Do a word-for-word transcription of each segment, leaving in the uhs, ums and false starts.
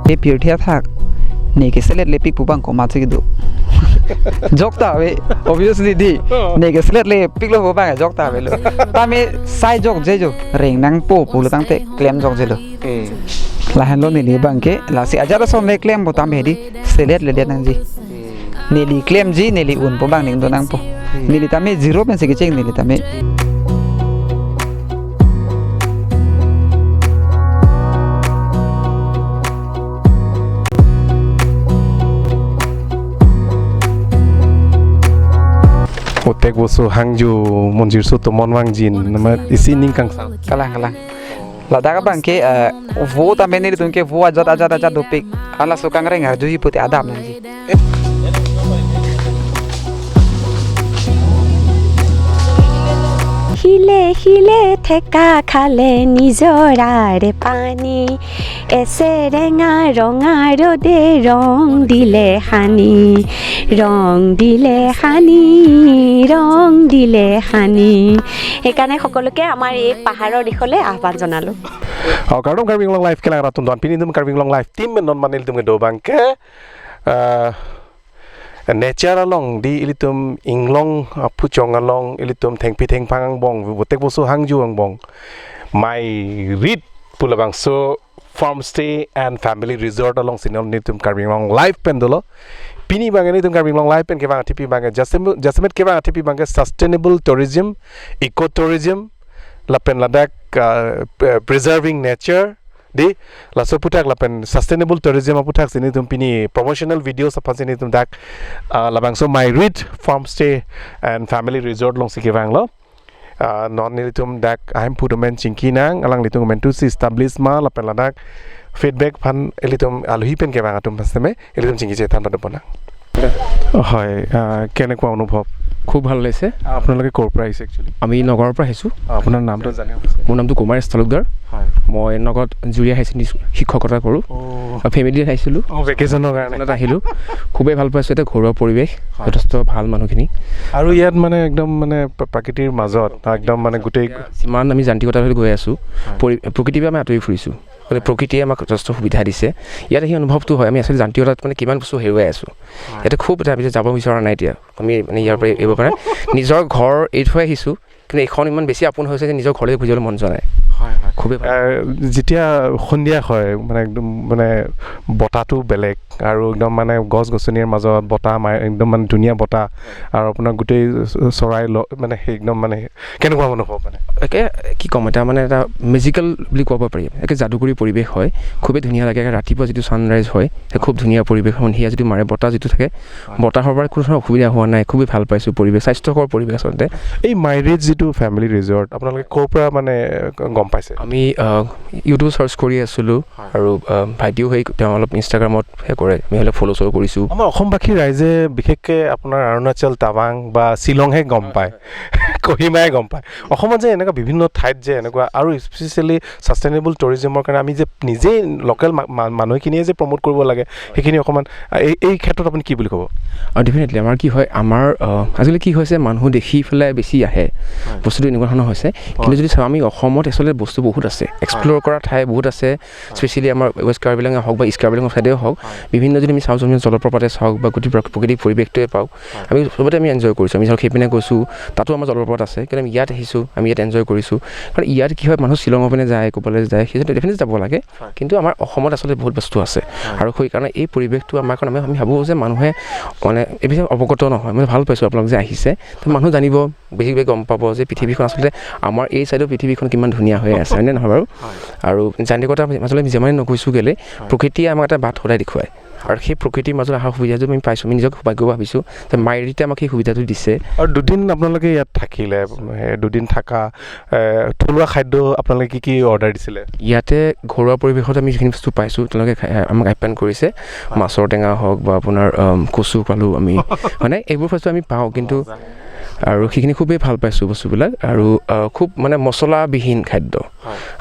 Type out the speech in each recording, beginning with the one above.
Pe pirthe athak, ne ke selet le pik pu abang komatsi kedo. Jok ta ave, obviously dei. Oh. Ne ke selet le piklo pu abang jok ta avelo. Tame sai jokje jo, reng nangpo pulo tangte klem jokjelo. Hmm. Lahenlo neli abang ke, lasi ajat ason le klem pu tame dei, selet le det nangji. Hmm. Neli klemji, neli un pu abang ning do nangpo. Hmm. Neli tame zero pensi kecheng neli tame. Otek boso hangjo monjirso tomon vangjin, nama isi ning kangsam. Kalang, kalang. Ladak abang ke, eh, vo tame nelitum ke vo ajat, ajat, ajat dopik. Halaso kangreng arjuji pute adap nangji. শিলে শিলে ঠেকা খালে নিজৰাৰে পানী, এছেৰেঙা ৰঙা ৰ'দে ৰং দিলে সানি, ৰং দিলে সানি, ৰং দিলে সানি। সেইকাৰণে সকলোকে আমাৰ এই পাহাৰৰ দেশলৈ আহ্বান জনালোঁ। Oh, kardom Karbi Anglong Live kelang arat atum, pini itum Karbi Anglong Live team pen non mane ilitum kedo abang ke, eh, nature along dei ilitum inglong, ah, puchong along ilitum thengpi thengphang angbong, otek boso hangjo angbong, Mairit pu labangso farm stay and family resort alongsi non nelitum Karbi Anglong Live pen dolo. Pini abang nelitum Karbi Anglong Live pen kevang athepi abang ke, jasemet, jasemet kevang athepi abang ke sustainable tourism, eco tourism, lapen ladak, ah, pre-, preserving nature dei, laso aputhak lapen sustainable tourism aputhaksi nelitum pini promotional videos aphansi nelitum dak, ah, labangso Mairit Farm Stay and Family Resort alongsi kevanglo. Ah, non nelitum dak ahemphu amen chingki nang, alanglitum amen tu si establish ma lapen ladak feedback aphan ilitum alohi pen kevang atum aphan seme ilitum chingkiji than padopon nang. হয়, আহ, কেনেকুৱা অনুভৱ? খুব ভাল লাগিছে। আপোনালোকে ক'ৰ পৰা আহিছে একচুৱেলি? আমি নগাঁৱৰ পৰা আহিছোঁ। আপোনাৰ নামটো জানিব বিচাৰিম। মোৰ নামটো কুমাৰ এছ তালুকদাৰ। হয়। মই নগাঁৱত জুৰিয়া হাই ছেকেণ্ডেৰী স্কুল শিক্ষকতা কৰোঁ। অ। আৰু ফেমিলিত আহিছিলোঁ। অ, ভেকেশ্যনৰ কাৰণে। ভেকেশ্যনত আহিলোঁ। খুবেই ভাল পাইছোঁ ইয়াতে ঘৰুৱা পৰিৱেশ, হয়। যথেষ্ট ভাল মানুহখিনি। আৰু ইয়াত মানে একদম মানে প্ৰ-, প্ৰাকৃতিৰ মাজত একদম মানে গোটেই যিমান আমি যান্ত্ৰিকতাৰ সৈতে গৈ আছোঁ, হয়। পৰি-, প্ৰকৃতিৰ পৰা আমি আঁতৰি ফুৰিছোঁ। মানে প্ৰকৃতিয়ে আমাক যথেষ্ট সুবিধা দিছে। ইয়াত সেই অনুভৱটো হয়, আমি আচলতে যান্ত্ৰিকতাত মানে কিমান বস্তু হেৰুৱাই আছোঁ। হয়। ইয়াতে খুব এটা আমি যাব বিচৰা নাই এতিয়া। আমি মানে ইয়াৰ পৰা এৰিব পৰা নাই। নিজৰ ঘৰ এৰি থৈ আহিছোঁ, কিন্তু এইখন ইমান বেছি আপোন হৈছে যে নিজৰ ঘৰলৈ ঘূৰি যাবলৈ মন যোৱা নাই। হয়, হয়। খুবেই ভাল। আহ, যেতিয়া সন্ধিয়া হয়, মানে একদম মানে বতাহটো বেলেগ আৰু একদম মানে গছ গছনিৰ মাজত বতাহ মাৰে, একদম মানে ধুনীয়া বতাহ আৰু আপোনাৰ গোটেই চ-, চৰাই ল-, মানে সেই একদম মানে কেনেকুৱা অনুভৱ মানে? একে কি ক'ম, এটা মানে এটা মেজিকেল বুলি ক'ব পাৰি, একে যাদুকৰী পৰিৱেশ হয়, খুবেই ধুনীয়া লাগে। ৰাতিপুৱা যিটো ছানৰাইজ হয়, সেই খুব ধুনীয়া পৰিৱেশ, সন্ধিয়া যিটো মাৰে বতাহ যিটো থাকে, হয়। বতাহৰ পৰা কোনো ধৰণৰ অসুবিধা হোৱা নাই, খুবেই ভাল পাইছোঁ পৰিৱেশ, স্বাস্থ্যকৰ পৰিৱেশ আচলতে। এই মাইৰিত যিটো ফেমিলি ৰিজৰ্ট, আপোনালোকে ক'ৰ পৰা মানে গম পাইছে? আমি, আহ, YouTube চাৰ্চ কৰি আছিলোঁ, হয়। আৰু, আহ, ভাইটিও সেই তেওঁ অলপ ইনষ্টাগ্ৰামত সেই কৰে, আমি হ'লে ফ'ল' চল' কৰিছোঁ। আমাৰ অসমবাসী ৰাইজে বিশেষকৈ আপোনাৰ অৰুণাচল, টাৱাং বা শ্বিলংহে গম পায়, কহিমাই গম পায়। অসমত যে এনেকুৱা বিভিন্ন ঠাইত যে এনেকুৱা আৰু স্পেচিয়েলি ছাষ্টেইনেবল টুৰিজিমৰ কাৰণে আমি যে নিজেই লোকেল মা-, মা-, মানুহখিনিয়ে যে প্ৰমোট কৰিব লাগে, সেইখিনি অকণমান, আ, এই, এই ক্ষেত্ৰত আপুনি কি বুলি ক'ব? আৰু ডেফিনেটলি আমাৰ কি হয়, আমাৰ, আহ, আজিকালি কি হৈছে, মানুহ দেখি পেলাই বেছি আহে, হয়। বস্তুটো এনেকুৱা ধৰণৰ হৈছে। কিন্তু হয়। যদি চাওঁ, আমি অসমত আচলতে বস্তু বহুত আছে, হয়। এক্সপ্ল'ৰ কৰা ঠাই বহুত আছে, হয়। স্পেচিয়েলি আমাৰ ৱেষ্ট কাৰ্বি আংলঙে হওক বা ইষ্ট কাৰ্বি আংলঙৰ ছাইডেও হওক, হয়। বিভিন্ন যদি আমি চাওঁ, আমি জলপ্ৰপাতে চাওক বা গোটেই প্ৰ-, প্ৰকৃতিক পৰিৱেশটোৱে পাওক, হয়। আমি চবতে আমি এনজয় কৰিছোঁ। আমি ধৰক সেইপিনে গৈছোঁ, তাতো আমাৰ জলপ্ৰপাত আছে, কিন্তু আমি ইয়াত আহিছোঁ, আমি ইয়াত এনজয় কৰিছোঁ। কাৰণ ইয়াত কি হয়, মানুহ শ্বিলঙৰ পিনে যায়, ক'ৰবালৈ যায়, সেইটো ডেফিনেটলি যাব লাগে। হয়। কিন্তু আমাৰ অসমত আচলতে বহুত বস্তু আছে। হয়। আৰু সেইকাৰণে এই পৰিৱেশটো আমাৰ কাৰণে আমি, আমি ভাবোঁ যে মানুহে মানে এই বিষয়ে অৱগত নহয়। মানে ভাল পাইছোঁ আপোনালোক যে আহিছে। তো মানুহ জানিব, বেছি বেছি গম পাব যে পৃথিৱীখন আচলতে আমাৰ এই ছাইডৰ পৃথিৱীখন কিমান ধুনীয়া হৈ আছে, হয়নে নহয় বাৰু? হয়। আৰু যান্ত্ৰিকতা আচলতে আমি যিমানেই নকৈছোঁ কেলে, হয়। প্ৰকৃতিয়ে আমাক এটা বাট সদায় দেখুৱায়। আৰু সেই প্ৰকৃতিৰ মাজত অহাৰ সুবিধাটো আমি পাইছোঁ, আমি নিজকে সৌভাগ্য ভাবিছোঁ যে মাইৰিতে আমাক সেই সুবিধাটো দিছে। আৰু দুদিন আপোনালোকে ইয়াত থাকিলে, সেই দুদিন থাকা, এ, থলুৱা খাদ্য আপোনালোকে কি কি অৰ্ডাৰ দিছিলে? ইয়াতে ঘৰুৱা পৰিৱেশত আমি যিখিনি বস্তু পাইছোঁ, তেওঁলোকে খাই, আমাক আপ্যায়ন কৰিছে। হয়। মাছৰ টেঙা হওক বা আপোনাৰ, আম, কচু পালোঁ আমি, হয়নে? এইবোৰ বস্তু আমি পাওঁ, কিন্তু আৰু সেইখিনি খুবেই ভাল পাইছোঁ বস্তুবিলাক। আৰু আহ, খুব মানে মছলাবিহীন খাদ্য।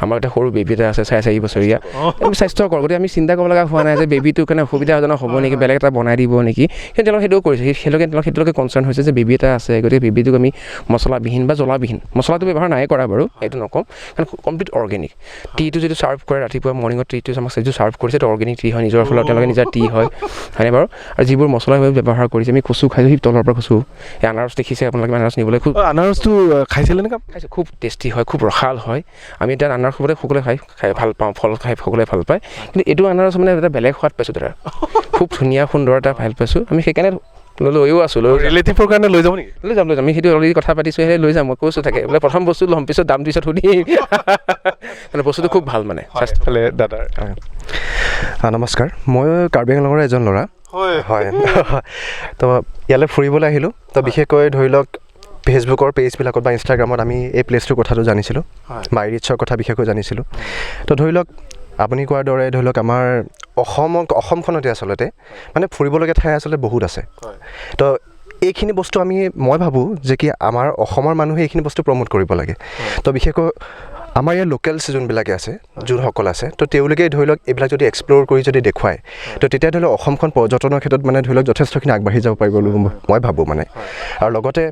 আমাৰ এটা সৰু বেবী এটা আছে, চাৰে চাৰি বছৰীয়া। আমি স্বাস্থ্যকৰ, গতিকে আমি চিন্তা কৰিব লগা হোৱা নাই যে বেবীটোৰ কাৰণে অসুবিধাজনক হ'ব নেকি, বেলেগ এটা বনাই দিব নেকি। কিন্তু তেওঁলোকে সেইটোও কৰিছে, সেই- সেইটোকে তেওঁলোকে সেইটোলৈকে কনচাৰ্ণ হৈছে যে বেবী এটা আছে, গতিকে বেবীটোক আমি মছলাবিহীন বা জ্বলাবিহীন, মছলাটো ব্যৱহাৰ নাই কৰা বাৰু, সেইটো নকওঁ, কাৰণ কমপ্লিট অৰ্গেনিক। টিটো যিটো ছাৰ্ভ কৰে ৰাতিপুৱা, মৰ্ণিঙত টিটো আমাক যিটো ছাৰ্ভ কৰিছে, সেইটো অৰ্গেনিক টি হয়, নিজৰ ফালৰ তেওঁলোকে নিজা টি হয়, হয়নে বাৰু? আৰু যিবোৰ মছলা ব্যৱহাৰ কৰিছে, আমি কচু খাইছোঁ, সেই তলৰ পৰা কচু, এই আনাৰস দেখিছে আপোনালোকে, আনাৰস নিবলৈ খুব অ, আনাৰসটো আহ, খাইছিলে নে? খাইছোঁ, খুব টেষ্টি হয়, খুব ৰসাল হয়। আমি এতিয়া আনাৰস সকলোৱে সকলোৱে খাই খাই ভাল পাওঁ, ফল খাই সকলোৱে ভাল পায়। কিন্তু এইটো আনাৰস মানে এটা বেলেগ সোৱাদ পাইছোঁ দাদা, খুব ধুনীয়া সুন্দৰ এটা ভাল পাইছোঁ। আমি সেইকাৰণে লৈও আছোঁ, লৈ যাম। ৰিলেটিভৰ কাৰণে লৈ যাব নেকি? লৈ যাম, লৈ যাম। আমি সেইটো অলৰেডি কথা পাতিছোঁ, সেই লৈ যাম। মই কৈছোঁ তাকে, বোলে প্ৰথম বস্তু ল'ম, পিছত দাম পিছত সুধিম। মানে বস্তুটো খুব ভাল মানে। হয়, স্বাস্থ্য- এইফালে দাদাৰ। হয়। আ, নমস্কাৰ, মই কাৰ্বি আংলঙৰ এজন ল'ৰা। হয়। হয়। তো ইয়ালৈ ফুৰিবলৈ আহিলোঁ। তো হয়। বিশেষকৈ ধৰি লওক ফেচবুকৰ পেজবিলাকত বা ইনষ্টাগ্ৰামত আমি এই প্লেচটোৰ কথাটো জানিছিলোঁ। হয়। মাই ৰিটছৰ কথা বিশেষকৈ জানিছিলোঁ। হয়। তো ধৰি লওক আপুনি কোৱাৰ দৰে ধৰি লওক আমাৰ অসমক, অসমখনতে আচলতে মানে ফুৰিবলগীয়া ঠাই আচলতে বহুত আছে। হয়। তো এইখিনি বস্তু আমি, মই ভাবোঁ যে কি আমাৰ অসমৰ মানুহে এইখিনি বস্তু প্ৰমোট কৰিব লাগে। হয়। তো বিশেষকৈ আমাৰ ইয়াৰ লোকেলছ যোনবিলাকে আছে, হয়। যোনসকল আছে, তো তেওঁলোকে ধৰি লওক এইবিলাক যদি এক্সপ্ল'ৰ কৰি যদি দেখুৱায়, হয়। তো তেতিয়া ধৰি লওক অসমখন পৰ্যটনৰ ক্ষেত্ৰত মানে ধৰি লওক যথেষ্টখিনি আগবাঢ়ি যাব পাৰিব বুলি মই, হয়। মই ভাবোঁ মানে। হয়। আৰু লগতে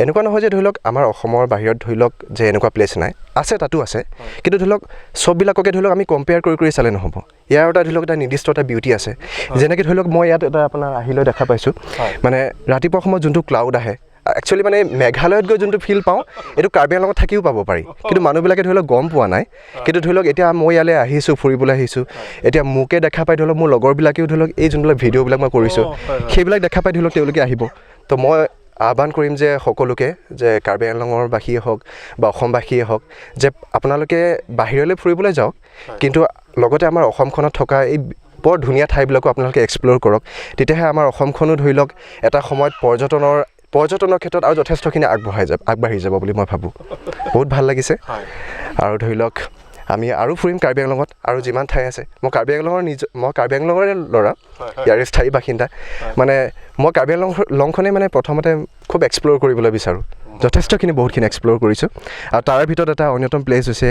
এনেকুৱা নহয় যে ধৰি লওক আমাৰ অসমৰ বাহিৰত ধৰি লওক যে এনেকুৱা প্লেচ নাই, আছে, তাতো আছে। হয়। কিন্তু ধৰি লওক চববিলাককে ধৰি লওক আমি কম্পেয়াৰ কৰি কৰি চালে নহ'ব। ইয়াৰ এটা ধৰি লওক এটা নিৰ্দিষ্ট এটা বিউটি আছে। হয়। যেনেকে ধৰি লওক মই ইয়াত এটা আপোনাৰ আহিলৈ দেখা পাইছোঁ, হয়। মানে ৰাতিপুৱা সময়ত যোনটো ক্লাউড আহে, একচুৱেলি মানে মেঘালয়ত গৈ যোনটো ফিল পাওঁ, এইটো কাৰ্বি আংলঙত থাকিও পাব পাৰি। কিন্তু মানুহবিলাকে ধৰি লওক গম পোৱা নাই। হয়। কিন্তু ধৰি লওক এতিয়া মই ইয়ালৈ আহিছোঁ, ফুৰিবলৈ আহিছোঁ। হয়। এতিয়া মোকে দেখা পাই ধৰি লওক মোৰ লগৰবিলাকেও ধৰি লওক এই যোনবিলাক ভিডিঅ'বিলাক মই কৰিছোঁ, অ, হয়, হয়। সেইবিলাক দেখা পাই ধৰি লওক তেওঁলোকে আহিব। তো মই আহ্বান কৰিম যে সকলোকে, যে কাৰ্বি আংলঙৰ বাসীয়ে হওক বা অসমবাসীয়ে হওক, যে আপোনালোকে বাহিৰলৈ ফুৰিবলৈ যাওক, হয়। কিন্তু লগতে আমাৰ অসমখনত থকা এই বৰ ধুনীয়া ঠাইবিলাকো আপোনালোকে এক্সপ্ল'ৰ কৰক। তেতিয়াহে আমাৰ অসমখনো ধৰি লওক এটা সময়ত পৰ্যটনৰ, পৰ্যটনৰ ক্ষেত্ৰত আৰু যথেষ্টখিনি আগবঢ়াই যাব, আগবাঢ়ি যাব বুলি মই ভাবোঁ। বহুত ভাল লাগিছে। হয়। আৰু ধৰি লওক আমি আৰু ফুৰিম কাৰ্বি আংলঙত, আৰু যিমান ঠাই আছে। মই কাৰ্বি আংলঙৰ নিজ, মই কাৰ্বি আংলঙৰে ল'ৰা, হয়, হয়। ইয়াৰে স্থায়ী বাসিন্দা। হয়। মানে মই কাৰ্বি আংলং, লংখনে মানে প্ৰথমতে খুব এক্সপ্ল'ৰ কৰিবলৈ বিচাৰোঁ। যথেষ্টখিনি, বহুতখিনি এক্সপ্ল'ৰ কৰিছোঁ। আৰু তাৰ ভিতৰত এটা অন্যতম প্লেচ হৈছে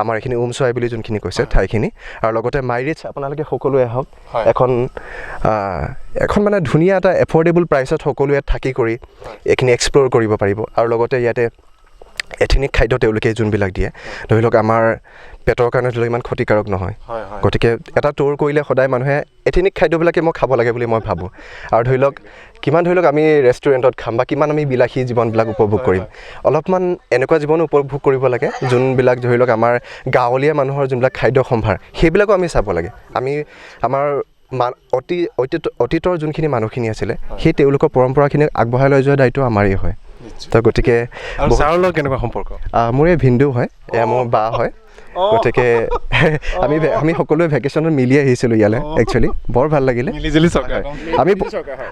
আমাৰ এইখিনি উমচুৱাই বুলি যোনখিনি কৈছে, হয়। ঠাইখিনি। আৰু লগতে মাই ৰিটছ আপোনালোকে সকলোৱে আহক। হয়। এখন, আহ, এখন মানে ধুনীয়া এটা এফৰ্ডেবল প্ৰাইচত সকলোৱে থাকি কৰি, হয়। এইখিনি এক্সপ্ল'ৰ কৰিব পাৰিব। আৰু লগতে ইয়াতে এথেনিক খাদ্য তেওঁলোকে যোনবিলাক দিয়ে, ধৰি লওক আমাৰ পেটৰ কাৰণে ধৰি লওক ইমান ক্ষতিকাৰক নহয়। হয়, হয়। গতিকে এটা টুৰ কৰিলে সদায় মানুহে এথেনিক খাদ্যবিলাকে মই খাব লাগে বুলি মই ভাবোঁ। আৰু ধৰি লওক কিমান ধৰি লওক আমি ৰেষ্টুৰেণ্টত খাম বা কিমান আমি বিলাসী জীৱনবিলাক উপভোগ হয়, কৰিম। হয়। অলপমান এনেকুৱা জীৱন উপভোগ কৰিব লাগে যোনবিলাক ধৰি লওক আমাৰ গাঁৱলীয়া মানুহৰ যোনবিলাক খাদ্য সম্ভাৰ, সেইবিলাকো আমি চাব লাগে। আমি আমাৰ মান-, অতি-, অতীত-, অতীতৰ যোনখিনি মানুহখিনি আছিলে, হয়। সেই তেওঁলোকৰ পৰম্পৰাখিনি আগবঢ়াই লৈ যোৱা দায়িত্ব আমাৰেই হয়। নিশ্চয়। তো গতিকে আৰু বহুত ছাৰৰ লগত কেনেকুৱা সম্পৰ্ক? আহ, মোৰ এই ভিনদেউ হয়, এয়া মোৰ অ। বা হয়। অ। গতিকে আমি ভে-, আমি সকলোৱে ভেকেশ্যনত মিলি আহিছিলোঁ ইয়ালৈ, অ। একচুৱেলি। বৰ ভাল লাগিলে। মিলি জুলি চৰকাৰ। হয়। আমি প-,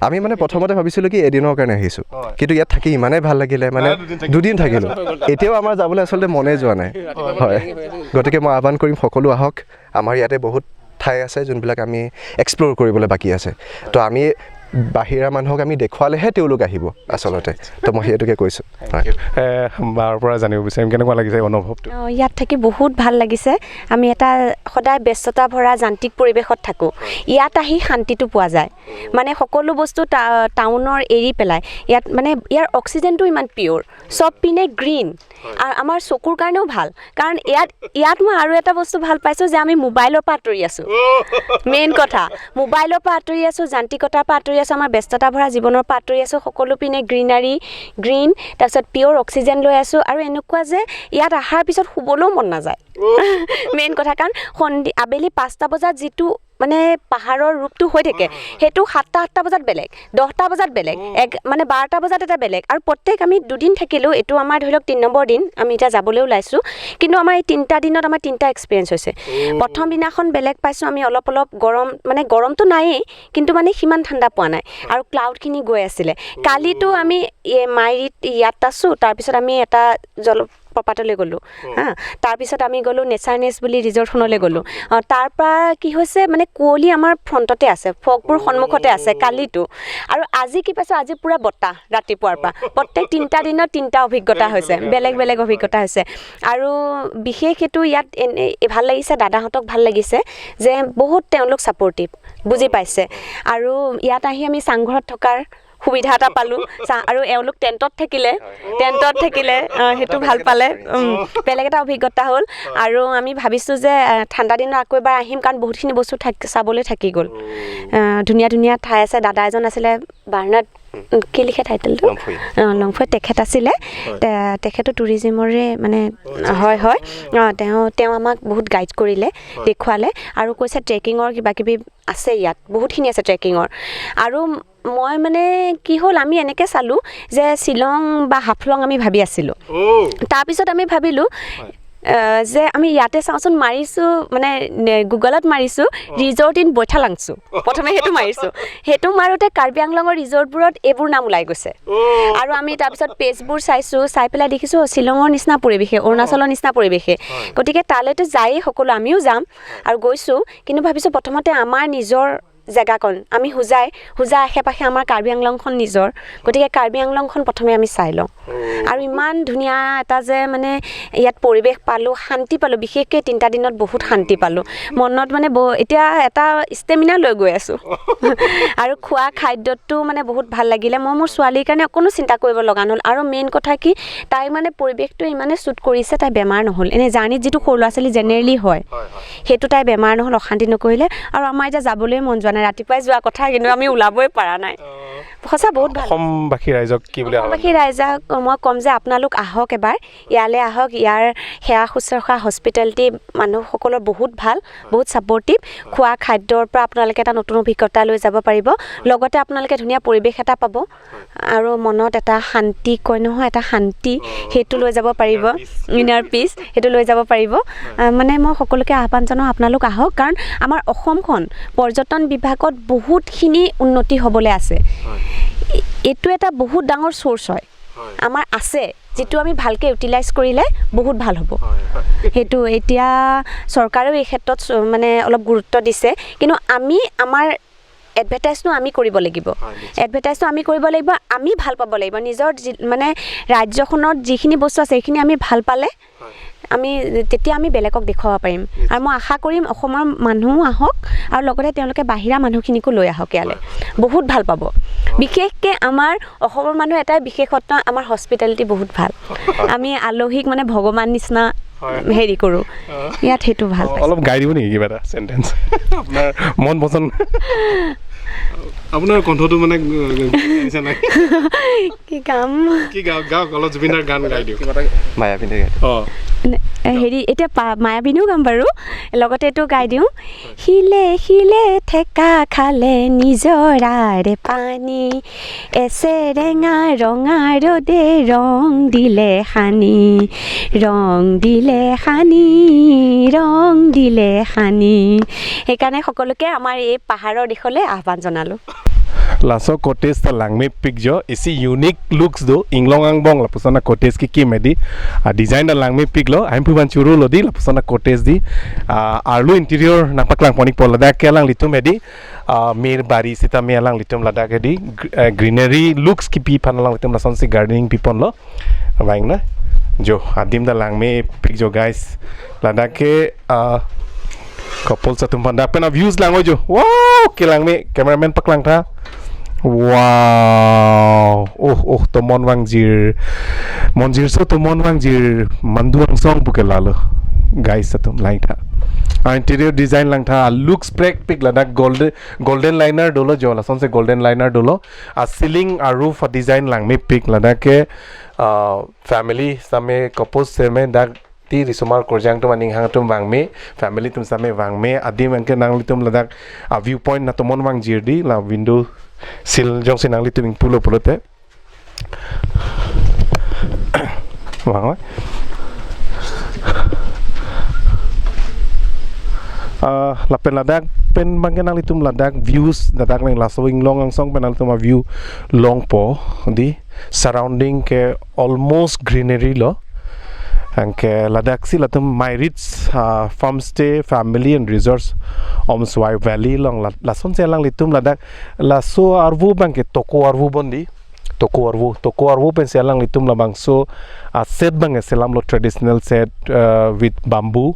আমি মানে প্ৰথমতে ভাবিছিলোঁ কি এদিনৰ কাৰণে আহিছোঁ। হয়। কিন্তু ইয়াত থাকি ইমানেই ভাল লাগিলে, মানে নাই, দুদিন থাকিম। দুদিন থাকিলোঁ। এতিয়াও আমাৰ যাবলৈ আচলতে মনে যোৱা নাই। হয়। হয়। গতিকে মই আহ্বান কৰিম সকলো আহক। আমাৰ ইয়াতে বহুত ঠাই আছে যোনবিলাক আমি এক্সপ্ল'ৰ কৰিবলৈ বাকী আছে। তো আমি বাহিৰা মানুহক আমি দেখুৱালেহে তেওঁলোক আহিব আচলতে। তো মই সেইটোকে কৈছোঁ। হয়। এ, বাৰ পৰা জানিব বিচাৰিম, কেনেকুৱা লাগিছে অনুভৱটো? অ, ইয়াত থাকি বহুত ভাল লাগিছে। আমি এটা সদায় ব্যস্ততা ভৰা যান্ত্ৰিক পৰিৱেশত থাকোঁ। ইয়াত আহি শান্তিটো পোৱা যায়। মানে সকলো বস্তু টা-, টাউনৰ এৰি পেলাই ইয়াত মানে ইয়াৰ অক্সিজেনটো ইমান পিয়ৰ, চব পিনে গ্ৰীণ। হয়। আৰু আমাৰ চকুৰ কাৰণেও ভাল, কাৰণ ইয়াত, ইয়াত মই আৰু এটা বস্তু ভাল পাইছোঁ যে আমি মোবাইলৰ পৰা আঁতৰি আছোঁ। মেইন কথা, মোবাইলৰ পৰা আঁতৰি আছোঁ, যান্ত্ৰিকতাৰ পৰা আঁতৰি আছোঁ, আমাৰ ব্যস্ততা ভৰা জীৱনৰ পৰা আঁতৰি আছোঁ। সকলো পিনে গ্ৰীনাৰী, গ্ৰীণ, তাৰপিছত পিয়ৰ অক্সিজেন লৈ আছোঁ। আৰু এনেকুৱা যে ইয়াত অহাৰ পিছত শুবলৈও মন নাযায়। মেইন কথা, কাৰণ সন্ধি-, আবেলি পাঁচটা বজাত যিটো মানে পাহাৰৰ ৰূপটো হৈ থাকে, হয়, হয়, হয়। সেইটো সাতটা, আঠটা বজাত বেলেগ, দহটা বজাত বেলেগ, অ। এক, মানে বাৰটা বজাত এটা বেলেগ। আৰু প্ৰত্যেক আমি দুদিন থাকিলোঁ, এইটো আমাৰ ধৰি লওক তিনি নম্বৰ দিন, আমি এতিয়া যাবলৈ ওলাইছোঁ। কিন্তু আমাৰ এই তিনিটা দিনত আমাৰ তিনিটা এক্সপিৰিয়েঞ্চ হৈছে। অ। প্ৰথম দিনাখন বেলেগ পাইছোঁ আমি, অলপ অলপ গৰম, মানে গৰমটো নায়েই, কিন্তু মানে সিমান ঠাণ্ডা পোৱা নাই। হয়। আৰু ক্লাউডখিনি গৈ আছিলে। অ। কালিতো আমি এই মাইৰিত ইয়াত আছোঁ, তাৰপিছত আমি এটা জল-, জলপ্ৰপাতলৈ গ'লোঁ। হা, তাৰপিছত আমি গ'লোঁ নেচাৰনেছ বুলি ৰিজৰ্টখনলৈ গ'লোঁ। অ, তাৰ পৰা কি হৈছে, মানে কুঁৱলী আমাৰ ফ্ৰণ্টতে আছে, ফগবোৰ সন্মুখতে আছে কালিতো। আৰু আজি কি পাইছোঁ, আজি পূৰা বতাহ ৰাতিপুৱাৰ পৰা। প্ৰত্যেক তিনিটা দিনত তিনিটা অভিজ্ঞতা বেলেগ হৈছে, বেলেগ বেলেগ অভিজ্ঞতা। অভিজ্ঞতা হৈছে। আৰু বিশেষ এইটো ইয়াত এনে ভাল লাগিছে, দাদাহঁতক ভাল লাগিছে যে বহুত তেওঁলোক ছাপৰ্টিভ, বুজি পাইছে। আৰু ইয়াত আহি আমি চাংঘৰত থকাৰ সুবিধা এটা পালোঁ। চা-, আৰু এওঁলোক টেণ্টত থাকিলে, টেণ্টত থাকিলে, অ, সেইটো ভাল পালে। উম, বেলেগ এটা অভিজ্ঞতা হ'ল। আৰু আমি ভাবিছোঁ যে, আ, ঠাণ্ডা দিনত আকৌ এবাৰ আহিম, কাৰণ বহুতখিনি বস্তু থাক-, চাবলৈ থাকি গ'ল। আ, ধুনীয়া ধুনীয়া ঠাই আছে। দাদা এজন আছিলে বাৰ্ণাৰ্ড, উম, কি লিখে টাইটেলটো? লংফুই। অ, লংফুই তেখেত আছিলে। হয়। তে-, তেখেতো টুৰিজিমৰে মানে, অ, আচ্ছা, হয়, আচ্ছা। হয়। অ, তেওঁ, তেওঁ আমাক বহুত গাইড কৰিলে, হয়। দেখুৱালে আৰু কৈছে ট্ৰেকিঙৰ কিবা কিবি আছে ইয়াত, বহুতখিনি আছে ট্ৰেকিঙৰ। আৰু মই মানে কি হ'ল, আমি এনেকে চালোঁ যে শ্বিলং বা হাফলং আমি ভাবি আছিলোঁ। অ'। তাৰপিছত আমি ভাবিলোঁ, হয়। আহ, যে আমি ইয়াতে চাওঁচোন, মাৰিছোঁ, মানে, নে-, গুগলত মাৰিছোঁ, অ। Resort in Baithalangso. প্ৰথমে সেইটো মাৰিছোঁ। সেইটো মাৰোঁতে কাৰ্বি আংলঙৰ ৰিজৰ্টবোৰত এইবোৰ নাম ওলাই গৈছে। অ। আৰু আমি তাৰপিছত পেজবোৰ চাইছোঁ, চাই পেলাই দেখিছোঁ, অ, শ্বিলঙৰ নিচিনা পৰিৱেশে, অ। অৰুণাচলৰ নিচিনা পৰিৱেশে। হয়। গতিকে তালৈতো যায়েই সকলো, আমিও যাম। হয়। আৰু গৈছোঁ, কিন্তু ভাবিছোঁ প্ৰথমতে আমাৰ নিজৰ জেগাকণ আমি হোজাই, হোজা আশে পাশে আমাৰ কাৰ্বি আংলংখন নিজৰ, গতিকে কাৰ্বি আংলংখন প্ৰথমে আমি চাই লওঁ। অ। আৰু ইমান ধুনীয়া এটা যে মানে ইয়াত পৰিৱেশ পালোঁ, শান্তি পালোঁ, বিশেষকৈ তিনিটা দিনত বহুত শান্তি পালোঁ। মনত মানে ব-, এতিয়া এটা ষ্টেমিনা লৈ গৈ আছোঁ। আৰু খোৱা খাদ্যটো মানে বহুত ভাল লাগিলে। মই মোৰ ছোৱালীৰ কাৰণে অকণো চিন্তা কৰিব লগা নহ'ল। আৰু মেইন কথা কি, তাই মানে পৰিৱেশটো ইমানে শ্বুট কৰিছে, তাই বেমাৰ নহ'ল। এনে জাৰ্ণিত যিটো সৰু ল'ৰা ছোৱালী জেনেৰেলি হয়, হয়, হয়। সেইটো তাই বেমাৰ নহ'ল, অশান্তি নকৰিলে। আৰু আমাৰ এতিয়া যাবলৈ মন যোৱা নাই, ৰাতিপুৱাই যোৱা কথা, কিন্তু আমি ওলাবই পৰা নাই। অ। সঁচা বহুত ভাল। অসমবাসী ৰাইজক কি বুলি আহ্বান অসমবাসী জনাব? ৰাইজক মই ক'ম যে আপোনালোক আহক এবাৰ, ইয়ালৈ আহক, ইয়াৰ সেৱা শুশ্ৰূষা, হস্পিটেলিটি মানুহসকলৰ বহুত ভাল, বহুত ছাপৰ্টিভ। খোৱা খাদ্যৰ পৰা আপোনালোকে এটা নতুন অভিজ্ঞতা লৈ যাব পাৰিব, লগতে আপোনালোকে ধুনীয়া পৰিৱেশ এটা পাব। আৰু মনত এটা শান্তি কয় নহয়, এটা শান্তি, অ। সেইটো লৈ যাব পাৰিব। Inner pitch. ইনাৰ পিচ, সেইটো লৈ যাব পাৰিব। হয়। আহ, মানে মই সকলোকে আহ্বান জনাওঁ, আপোনালোক আহক, কাৰণ আমাৰ অসমখন পৰ্যটন বিভাগত বহুতখিনি উন্নতি হ'বলৈ আছে। হয়। এ-, এইটো এটা বহুত ডাঙৰ চ'ৰ্চ হয়। হয়। আমাৰ আছে, যিটো আমি ভালকে ইউটিলাইজ কৰিলে বহুত ভাল হ'ব। হয়, হয়। সেইটো এতিয়া চৰকাৰেও এই ক্ষেত্ৰত চ-, মানে অলপ গুৰুত্ব দিছে, কিন্তু আমি আমাৰ এডভাৰটাইজটো আমি কৰিব লাগিব। হয়, নিশ্চয়। এডভাৰটাইজটো আমি কৰিব লাগিব, আমি ভাল পাব লাগিব। নিজৰ যি, মানে, ৰাজ্যখনত যিখিনি বস্তু আছে, সেইখিনি আমি ভাল পালে হয়। আমি, তেতিয়া আমি বেলেগক দেখুৱাব পাৰিম। নিশ্চয়। আৰু মই আশা কৰিম অসমৰ মানুহো আহক আৰু লগতে তেওঁলোকে বাহিৰা মানুহখিনিকো লৈ আহক ইয়ালৈ। হয়, হয়। বহুত ভাল পাব। হয়। বিশেষকৈ আমাৰ অসমৰ মানুহ এটাই বিশেষত্ব, আমাৰ হস্পিটেলিটি বহুত ভাল। হয়। আমি আলহীক মানে ভগৱান নিচিনা হয়। হেৰি কৰোঁ। অ। ইয়াত সেইটো ভাল অ, পাইছোঁ। অলপ গাই দিব নেকি কিবা এটা চেণ্টেন্স? আপোনাৰ মন পচন্দ। আপোনাৰ কণ্ঠটো মানে, আহ, নিচিনা নাই। কি গাম? কি গাওক, গাওক, অলপ জুবিন দাৰ গান গাই দিয়ক। কিবা এটা মায়াবিনী গাই দিয়ক। অ। নে-, এ, হেৰি, এতিয়া পা-, মায়াবিনীও গাম বাৰু, লগতে এইটো গাই দিওঁ। শিলে শিলে ঠেকা খালে নিজৰাৰে পানী, এছেৰেঙা ৰঙা ৰ'দে ৰং দিলে সানি, ৰং দিলে সানি, ৰং দিলে সানি। সেইকাৰণে সকলোকে আমাৰ এই পাহাৰৰ দেশলৈ আহ্বান জনালোঁ। Laso cottage ta langmepik jo, isi unique looks do, inglong angbong lapuson a-cottage kekim hedi. A-design ta langmepiklo, ahin phu van churu lo di, lapuson a-cottage di. A, arlo interior nangpaklang ponpo ladak ke alanglitum hedi. A, mir bari sitame alanglitum ladak hedi. Gr-, eh, greenery looks kipi aphan alanglitum lasonsi gardening piponlo. Vang na. Jo, adim ta langmepik jo, guys. Ladak ke, ah, couples atum aphan dak pen a-views lang-o jo. Wow, kelangme, cameraman paklang tha. Wow. Oh, oh, tomon vangjir. Monjirso tomon vangjir. Mandu angsong pu ke lalo. Guys atum lang tha. A-interior design lang tha. Looks prekpik ladak golden, golden liner dolo jo. Lasonsi golden liner dolo. A-ceiling a-roof a-design langmepik ladak ke, ah, family sitame couples sitame dak ti risomar korjang atum aning hang atum vangme, family atum sitame vangme, adim anke nanglitum ladak a-view point na tomon vangjir di, la window sill jongsi nanglitum ingpulo pulote. Vang oi. Ah, lapen ladak pen abangke nanglitum ladak views, ladak nang laso inglong angsong pen nanglitum a-view longpo di, surrounding ke almost greenery lo. Anke ladak si latum Myrit, ah, Farmstay Family and Resorts Omswai Valley along la-, lasonsi alanglitum ladak laso arvo abangke toko arvo bon di. Toko arvo, toko arvo pensi alanglitum labangso, ah, set abangke selamlo, traditional set, ah, with bamboo.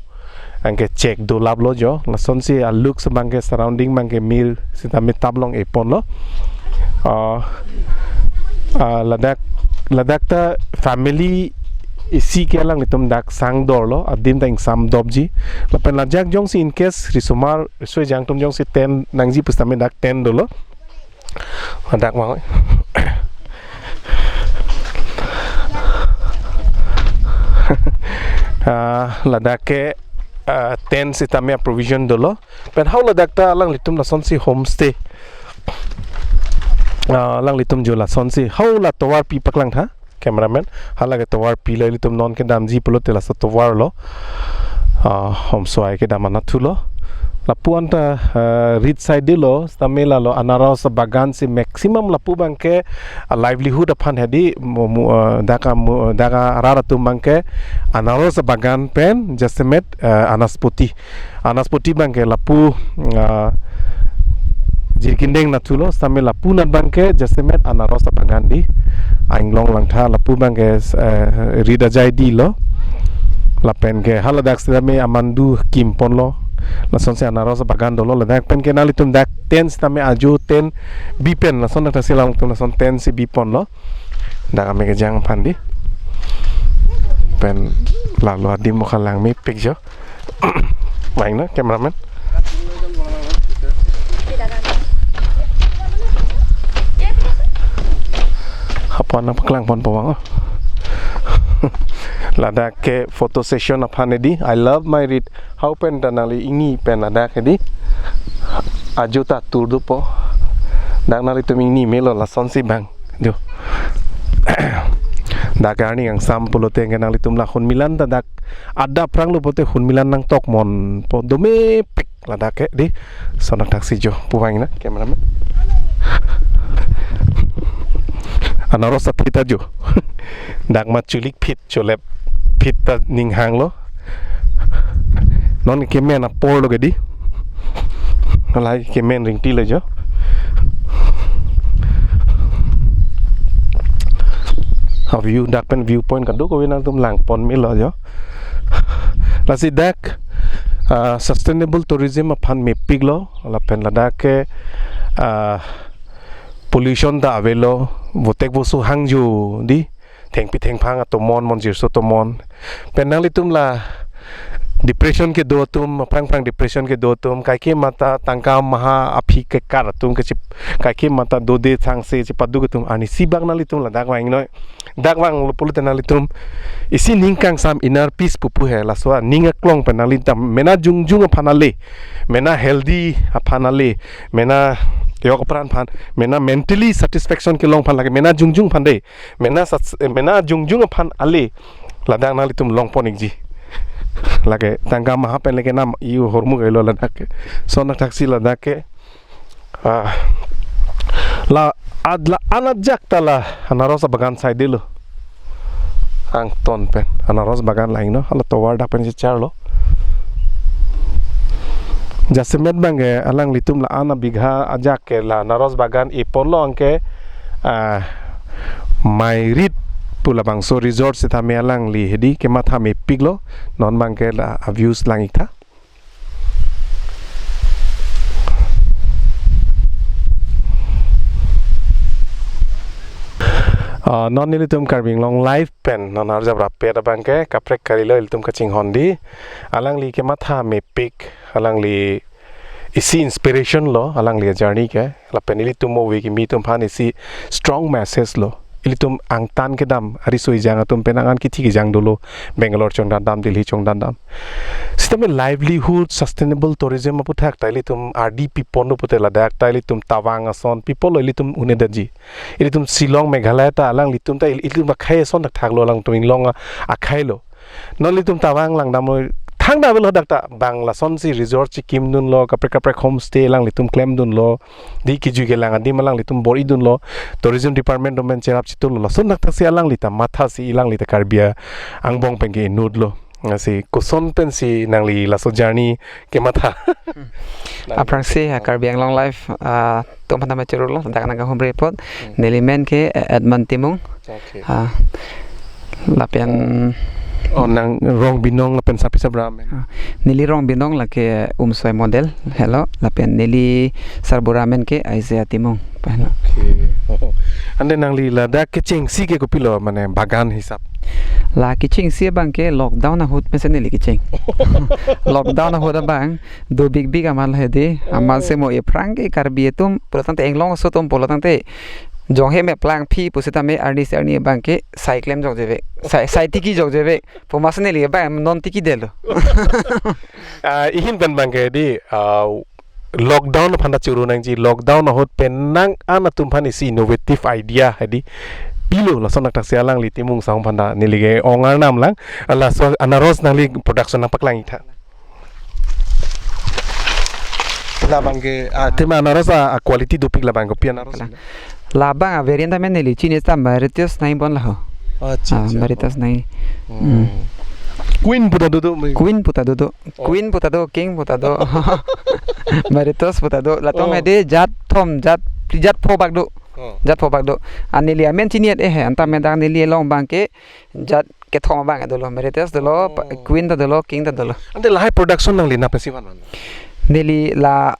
Anke chek dolaplo jo. Lasonsi a-looks abangke, surrounding abangke mir sitame taplong-e ponlo. Ah, ah, ladak, ladak ta family isi ke alanglitum dak sangdorlo, adim ta ingsam dopji. Lapen lajak jongsi in case risomar, riso-ejang atum jongsi tent nangji pusitame dak tent dolo. Ladak vang. Ah, ladak ke, ah, tent sitame a-provision dolo. Pen hau ladak ta alanglitum lasonsi homestay. Ah, alanglitum jo lasonsi. Hau la tovar pi paklang tha, cameraman. Hala ke tovar pilo, ilitum non kedamji pulote laso tovarlo. Ah, Omswai kedam anatthulo. Lapu-an ta, ah, rit side lo, sitame lalo anaros bagan si maximum lapu abangke, ah, livelihood aphan hedi, mu-, mu-, ah, dak a-, mu-, dak arat atum abangke anaros bagan pen jasemet, ah, anaspoti. Anaspoti abangke lapu, ah, Jirikindeng anatthulo, sitame lapu anat abangke jasemet anaros abagan di. Ainglong langtha lapu abangke, eh, rit ajai dilo. Lapen ke haladak sitame amandu kim ponlo. Lasonsi anaros abagan dolo, ladak pen ke nanglitum dak tent sitame ajo tent bi pen, lason dak si alanglitum lason tent si bi ponlo. Dak ame kejang aphan di. Pen lalo adim mo kalang mepik jo. Main na, cameraman. Hapon nangpaklang ponpo vang, oh. Ladak ke photo session aphan hedi. I love Myrit. Hau pen ta nangli ingni pen ladak hedi. Ajo ta tur dopo. Dak nanglitum ingni melo lasonsi abang. Jo. Dak arni angsam pulote ke nanglitum la Hunmilan ta dak adap aphranglo pote Hunmilan nangtok monpo, domepik ladak ke di. Sonak thaksi jo, pu vang na, cameraman. Anaros aphi ta jo. Dak ma chulik phit, cholep phit ta ning hanglo. Non kemen apor lo ke di. Alai kemen ringti lo jo. A-view, dak pen viewpoint kadokave nangtum lang pon melo jo. Lasi dak, ah, sustainable tourism aphan mepik lo, lapen ladak ke, ah, pollution ta avelo, votek voso hangjo di, thengpi thengphang atomon, monjirso atomon. Pen nanglitum la depression kedo atum, aphrang aphrang depression kedo atum, kaike mata tangka maha aphi kekar atum, kechip, kaike mata dode thangse chipaduk atum, arnisi bak nanglitum ladak vang noi. Dak vanglo pulote nanglitum isi ning kangsam, inner peace pupu he, laso aning aklong pen nanglitum mena jongjung aphan ale, mena healthy aphan ale, mena yok apran aphan, mena mentally satisfaction kelong aphan lake, mena jongjung aphan de, mena sat-, mena jongjung aphan ale, ladak nanglitum long pon ikji. Lake tangka maha pen lake nam iu hormu kailo ladak ke. Sonak thaksi ladak ke. Ah, la ad-, la-an ajak ta la anaros abagan side lo. Angton pen anaros bagan lain no, hala tovar dak pen chechar lo. Jasemet abangke alanglitum la-an abigha ajak ke la anaros bagan e ponlo, anke, ah, Myrit pu labangso resort sitame alangli hedi kematha mepik lo. Non abangke la a-views lang iktha. Ah, non nelitum Karbi Anglong Live pen non arjap rapet abangke kaprek karilo ilitum kachinghon di. Alangli kematha mepik, alangli isi inspiration lo, alangli journey ke. Lapen ilitum ove kimi atum aphan isi strong message lo. Ilitum angtan kedam, ariso ejang atum pen angan kithi kejang dolo, Bangalore chongdandam, Delhi chongdandam. Sitame livelihood, sustainable tourism aputhak ta ilitum ardi pipon lo pute ladak ta ilitum Tawang ason pipon lo ilitum unedetji. Ilitum Shillong, Meghalaya ta alanglitum ta il-, ilitum akhei ason thakthak lo, alangtum inglong a-, akhei lo. Non ilitum Tawang langdamlo, Thangta avelo dak ta bang lasonsi resort si kimdunlo, kaprek kaprek homestay alanglitum klemdunlo, di kejui kelang adim alanglitum bor-idunlo, tourism department atum pen cherap chiturlo, lason dak thaksi alangli ta mathasi alangli ta Karbi angbong pen ke inutlo. Lasi koson pensi nangli laso journey kematha? Aphrangsi ha Karbi Anglong Live, ah, atum aphan ta me churolo, dak nangkahumri apot. Hmm. Neli men ke, eh, Edmund Timung. Okay. Ah, lapen Oh, nang rong binong lapen sapi sabra amen? Ah, neli rong binong lake Umsoi Model. Hello, lapen neli sarbura amen ke Isaiah Timung. Pahla. Okay. Oh. Ante nangli ladak kechengsi ke kopilo, mane bagan hisap? La kechengsi abang ke lockdown ahut pensi neli kecheng. Lockdown ahut abang do big big amat hedi, amat Oh. se mo aphrang ke Karbi atum pulo tangte, Anglong aso atum pulo tangte jonghe me plangphi pusitame arnisi arni abang ke sai klem jokjevek, sai, sai tiki jokjevek. Pu amatsi neli abang non tikidetlo. Ah, ihin pen abang ke di, ah, lockdown aphan ta churu nangji, lockdown ahut penang an atum aphan isi innovative idea hedi pilo, lason dak thaksi alangli Timung Sahung aphan ta neli ke-ong arnam lang, laso anaros nangli production nangpaklang-iktha. Labang ke, ah, tema anaros a, a quality dopik labang kopi anaros? Kalang. Labang a variant tame neli chini ta Meritus nai bon laho. Accha, Ah, accha. Meritus nai. Hmm. Hmm. Queen puta dodo, Queen puta dodo. Oh. Queen puta do, King puta do. Meritus puta do. Latum Oh. hedi jat thom, jat, jat pho bak do. Oh. Jat pho bak do. An neli amen chini-et eh, anta me dak neli along abang ke jat kethom abang dolo, Meritus dolo, pa-, Oh. Queen ta dolo, King ta dolo. Ante lahai production nangli nap si van van? Neli la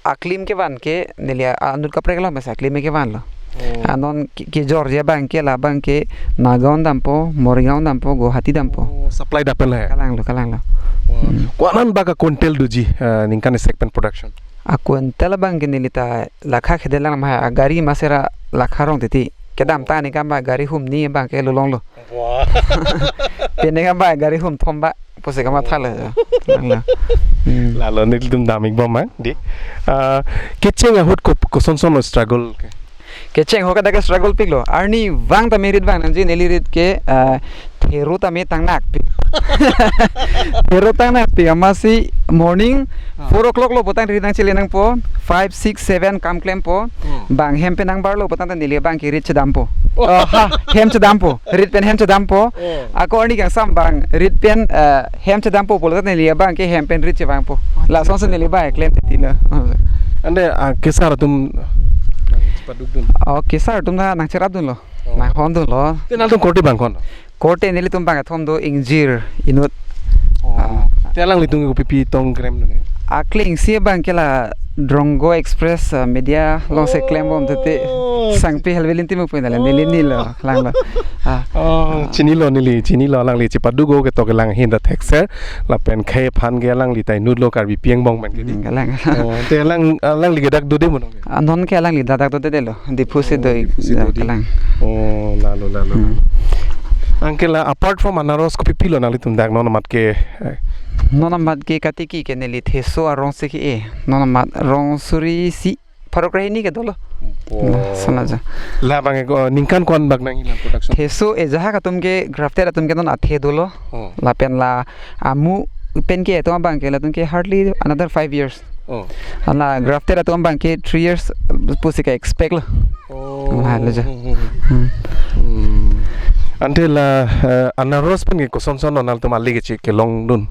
aklim kevan ke, neli a-, anut kaprek lo, mesa aklim kevanlo. Oh. Anon ke, kejorji abang ke, labang ke Nagaon dampo, Morigaon dampo, Guwahati dampo. Oh, supply dapel hai? Kalanglo, kalanglo. Wah. Hmm. Ko-an an bak a quintal doji, eh, ningkan isi pen production? A quintal abang ke neli ta lakha khede lang ma, a gari masera lakha rong titi. Kedamtang Oh. ningkan abang gari humni abang ke lolonglo. Wah. Pini kan abang gari hum thom abang pusi kamathalo. Lalo. Hmm. Lalo nelitum dam-ik bom ma, di. Ah, kecheng ahut ko, kosonson struggle ke? Kecheng ahut ke dak struggle piklo. Arnivang tame rit vang nangji, neli rit ke, ah, thero tame tang nakpik. Thero tang nakpik amatsi morning Ah. four o'clock lo putang rit nangchele nangpo, five, six, seven kam klempo. Hmm. Bang hem pen nangbarlo putangte neli abang ke rit chedampo. Oh. Oh, ha, hem chedampo. Rit pen hem chedampo. Oh. Ako arni kangsam abang rit pen, eh, hem chedampo pulo tangte neli abang ke hem pen rit chevangpo. Lasonsi neli abang klem titilo. Ante, ah, kesar atum nangchepadukdun? Oh, kesar atum ta nangcherapdunlo. Oh. Nanghondunlo. Te nangtum korte abang ko-an? Korte nelitum abang kethom do, ingjir, inut. Oh. Ah. Te alanglitum ke kopipi tong krem do ne? Aklengsi abang ke la Drongo Express, ah, media alongsi klem bom tete. Oh. Sangpi Helvelinti mu pui nale, neli nilo, langlo. Ah. Oh, chinilo neli, chinilo alangli chepaduk-o ketok kelang ahin ta thekser, lapen khei aphan ke alangli ta inutlo Karbipi angbong pen ke di. Hmm, kalang. Oh, te alang, alangli ke dak dode mo nong? Ah, non ke alangli dak dak dodedetlo. Diphu si Oh, do-ik, Diphu si ya, do di. Kalang. Oh, lalo, lalo, Hmm. lalo. Anke la, apart from anaros, kopipilo nanglitum dak non amat ke, eh? Non amat ke katiki ke neli theso arongsi ke-e. Non amat rong suri isi, pharo kre hini ke dolo. Wow. La, sana ja. Labang ke ko, ningkan ko-an bak nangji la production? Theso ejahak atum ke, grafted atum ke non athe dolo. Oh. Lapen la amu pen ke atum abang ke latum ke hardly another five years. Oh. Hala grafted atum abang ke three years pusi ke-expect lo. Oh. Hala ja. Hmm. Hmm. Hmm. Ante la, eh, anaros pen ke kosonson nanglitum ale keche kelongdun?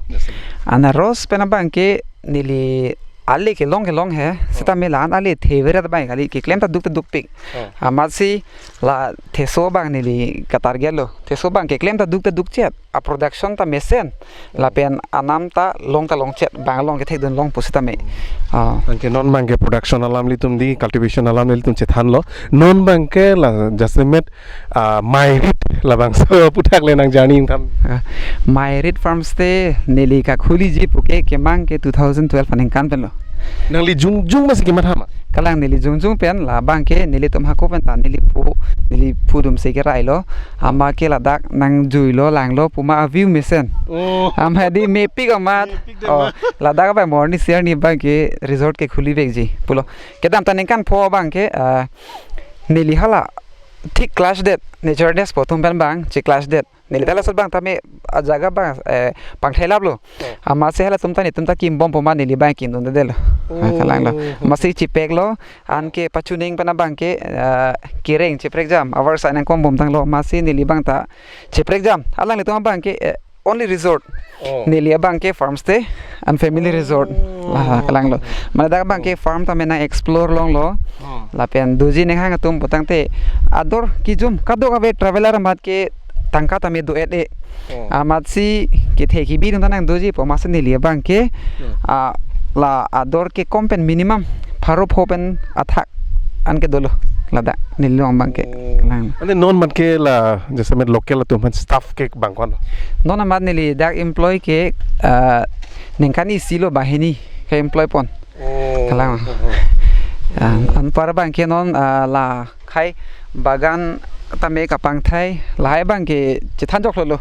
Anaros pen abang ke neli ale kelong kelong he, Oh. sitame la-an ale theveret abang kali, keklem ta duk ta dukpik. Oh. Amatsi la theso abang neli ka-target lo. Theso abang keklem ta duk ta dukchet. A production ta mesen, lapen anam ta long ta longchet, bang along kethekdun long pusitame. Ah. Anke non abang ke production alam ilitum di, cultivation alam ilitum chethanlo. Non abang ke la jasemet, ah, Mairit labangso aputhak le nang journey ingtham. Ah, Mairit Farmstay neli kakhuliji puke kemang ke two thousand twelve aningkan penlo. Nangli jongjong masi kematha ma? Kalang, neli jongjong pen labang ke nelitum hako pen ta neli phu, neli phu atumsi kerailo. Amat ke ladak nangjuilo langlo puma a-view mesen. Oh. Amat di mepik amat. Mepik de Oh, ma. Ladak abang morning share ni abang ke resort kekhulivekji pulo. Kedamtang ningkan pho abang ke, ah, neli hala thik clash det, naturalness pu atum pen abang che clash det. Neli ta laso abang tame ajaga abang, eh, pangthai laplo. Oh. Amatsi halatum ta netum ta kimbompo ma neli abang kindundedetlo. Oh. Ah, kalanglo. Amatsi chepeklo, anke pachuning pen abang ke, eh, kereng cheprekjam, avar sa nangkombomtanglo, amatsi neli abang ta cheprekjam. Alanglitum abang ke, eh, only resort. Oh. Neli abang ke farm stay and family resort. Oh. La, kalanglo. Mane dak abang ke farm tame nang-explore longlo. Oh. Lapen doji ninghang atum putangte ador kijum kadokave traveler amat ke tangka tame do-et-e. Oh. Amatsi kethe kebi atum ta nangdojipo, amatsi neli abang ke, hmm, ah, la ador kekom pen minimum pharo pho pen athak anke dolo ladak neli along abang ke. Oh. Kalang. Ante non amat ke la jasemet local atum aphan staff ke bang ko-an? Non amat neli dak employee ke, ah, ningkan isi lo banghini ke-employee pon. Oh. Kalang. Oh, oh. Ah, anpar abang ke non, ah, la khei bagan tame kapangthai lahai abang ke chethan joklo lo.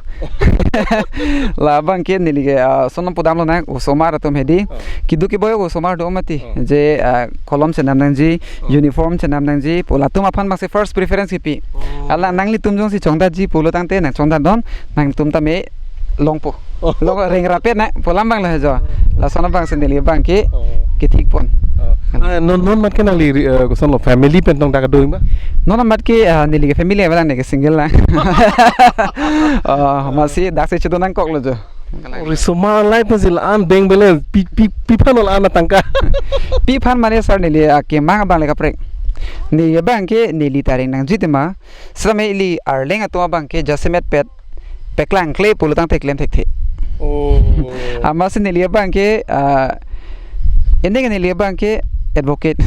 La abang ke neli ke, ah, sonam pudamlo nang osomar atum hedi. Oh. Keduk keboi osomar do mati. Oh. Je, ah, kolom chenam nangji, oh, uniform chenam nangji pu latum aphan abang si first preference kipi. Oh. Alang nanglitum jongsi chongdatji pulo tangte nang chongdatdun, nangtum tame longpo. Oh. Long rengrap-et nang pu alam abang lo he jo. Lason abang si neli abang ke, oh, kethik pon. Oh. Ah, non, non amat ke nangli, eh, kosonlo, family pen tong dak do ma? Non amat ke, ah, neli ke family abang neli ke single lang. Oh, amatsi dak si chedo nangkoklo jo. Risomar life si la-an bank balance pi, pi, pi aphan la-an atangka? Pi aphan mane sir, neli akemang abang le kaprek. Neli abang ke neli ta reng nangji tema. Sitame ili Arleng atum abang ke jasemet pet peklangkle pulo tangte klem thekthe. Oh. Amatsi neli abang ke, ah, ini ke neli abang ke advocate.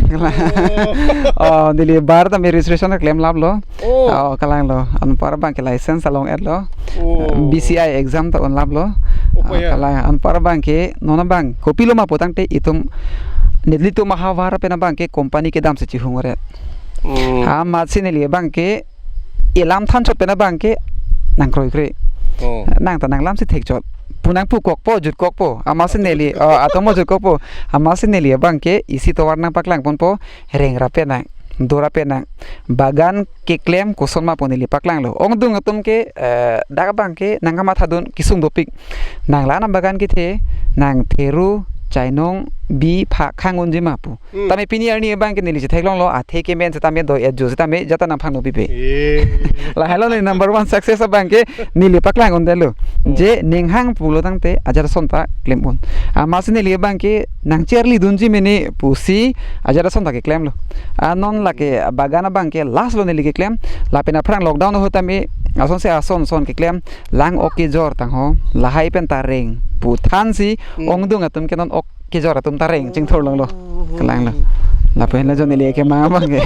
Oh. Oh, neli bar tame registration keklem laplo. Oh. Oh, kalanglo. Anpar abang ke license along-etlo. Oh. B C I exam ta un laplo. Oh, ah, ya. Kalang, anpar abang ke non abang kopilo ma putangte itum nelitum ahavar pen abang ke company kedam si chihung-et. Hmm. Amatsi neli abang ke ilam thanchot pen abang ke nangkroikre. Oh. Nang ta nanglam si thekchot. Pu nangpukokpo, jutkokpo. Amatsi neli, oh, atomo jutkokpo. Amatsi neli abang ke isi tovar nangpaklang ponpo, rengrap-et nang, dorap-et nang. Bagan keklem koson ma pu neli paklanglo. Ongdung atum ke, eh, dak abang ke nangkamathadun kesung dopik. Nang la-an bagan kethe, nang theru, chainong, bi, phak khang unji ma pu. Hmm. Tame pini arni abang ke neli chetheklonglo, athe kemen setame do-et jo setame jata nangphang nopipe. Eh. Lahelo neli number one success abang ke neli paklang undetlo. Oh. Je ninghang pulo tangte ajat ason ta klem un. Amatsi neli abang ke nang charlidunji mene pusi ajat ason ta keklemlo. Ah, non lake bagan abang ke last lo neli keklem. Lapen aphrang lockdown ahut tame ason si ason son keklem. Lang ok kejor tangho, lahai pen ta reng pu thansi, hmm, ongdung atum ke non ok kejor atum ta reng chingthur longlo. Oh. Kalanglo. Lapen la jo neli akemang abang ke.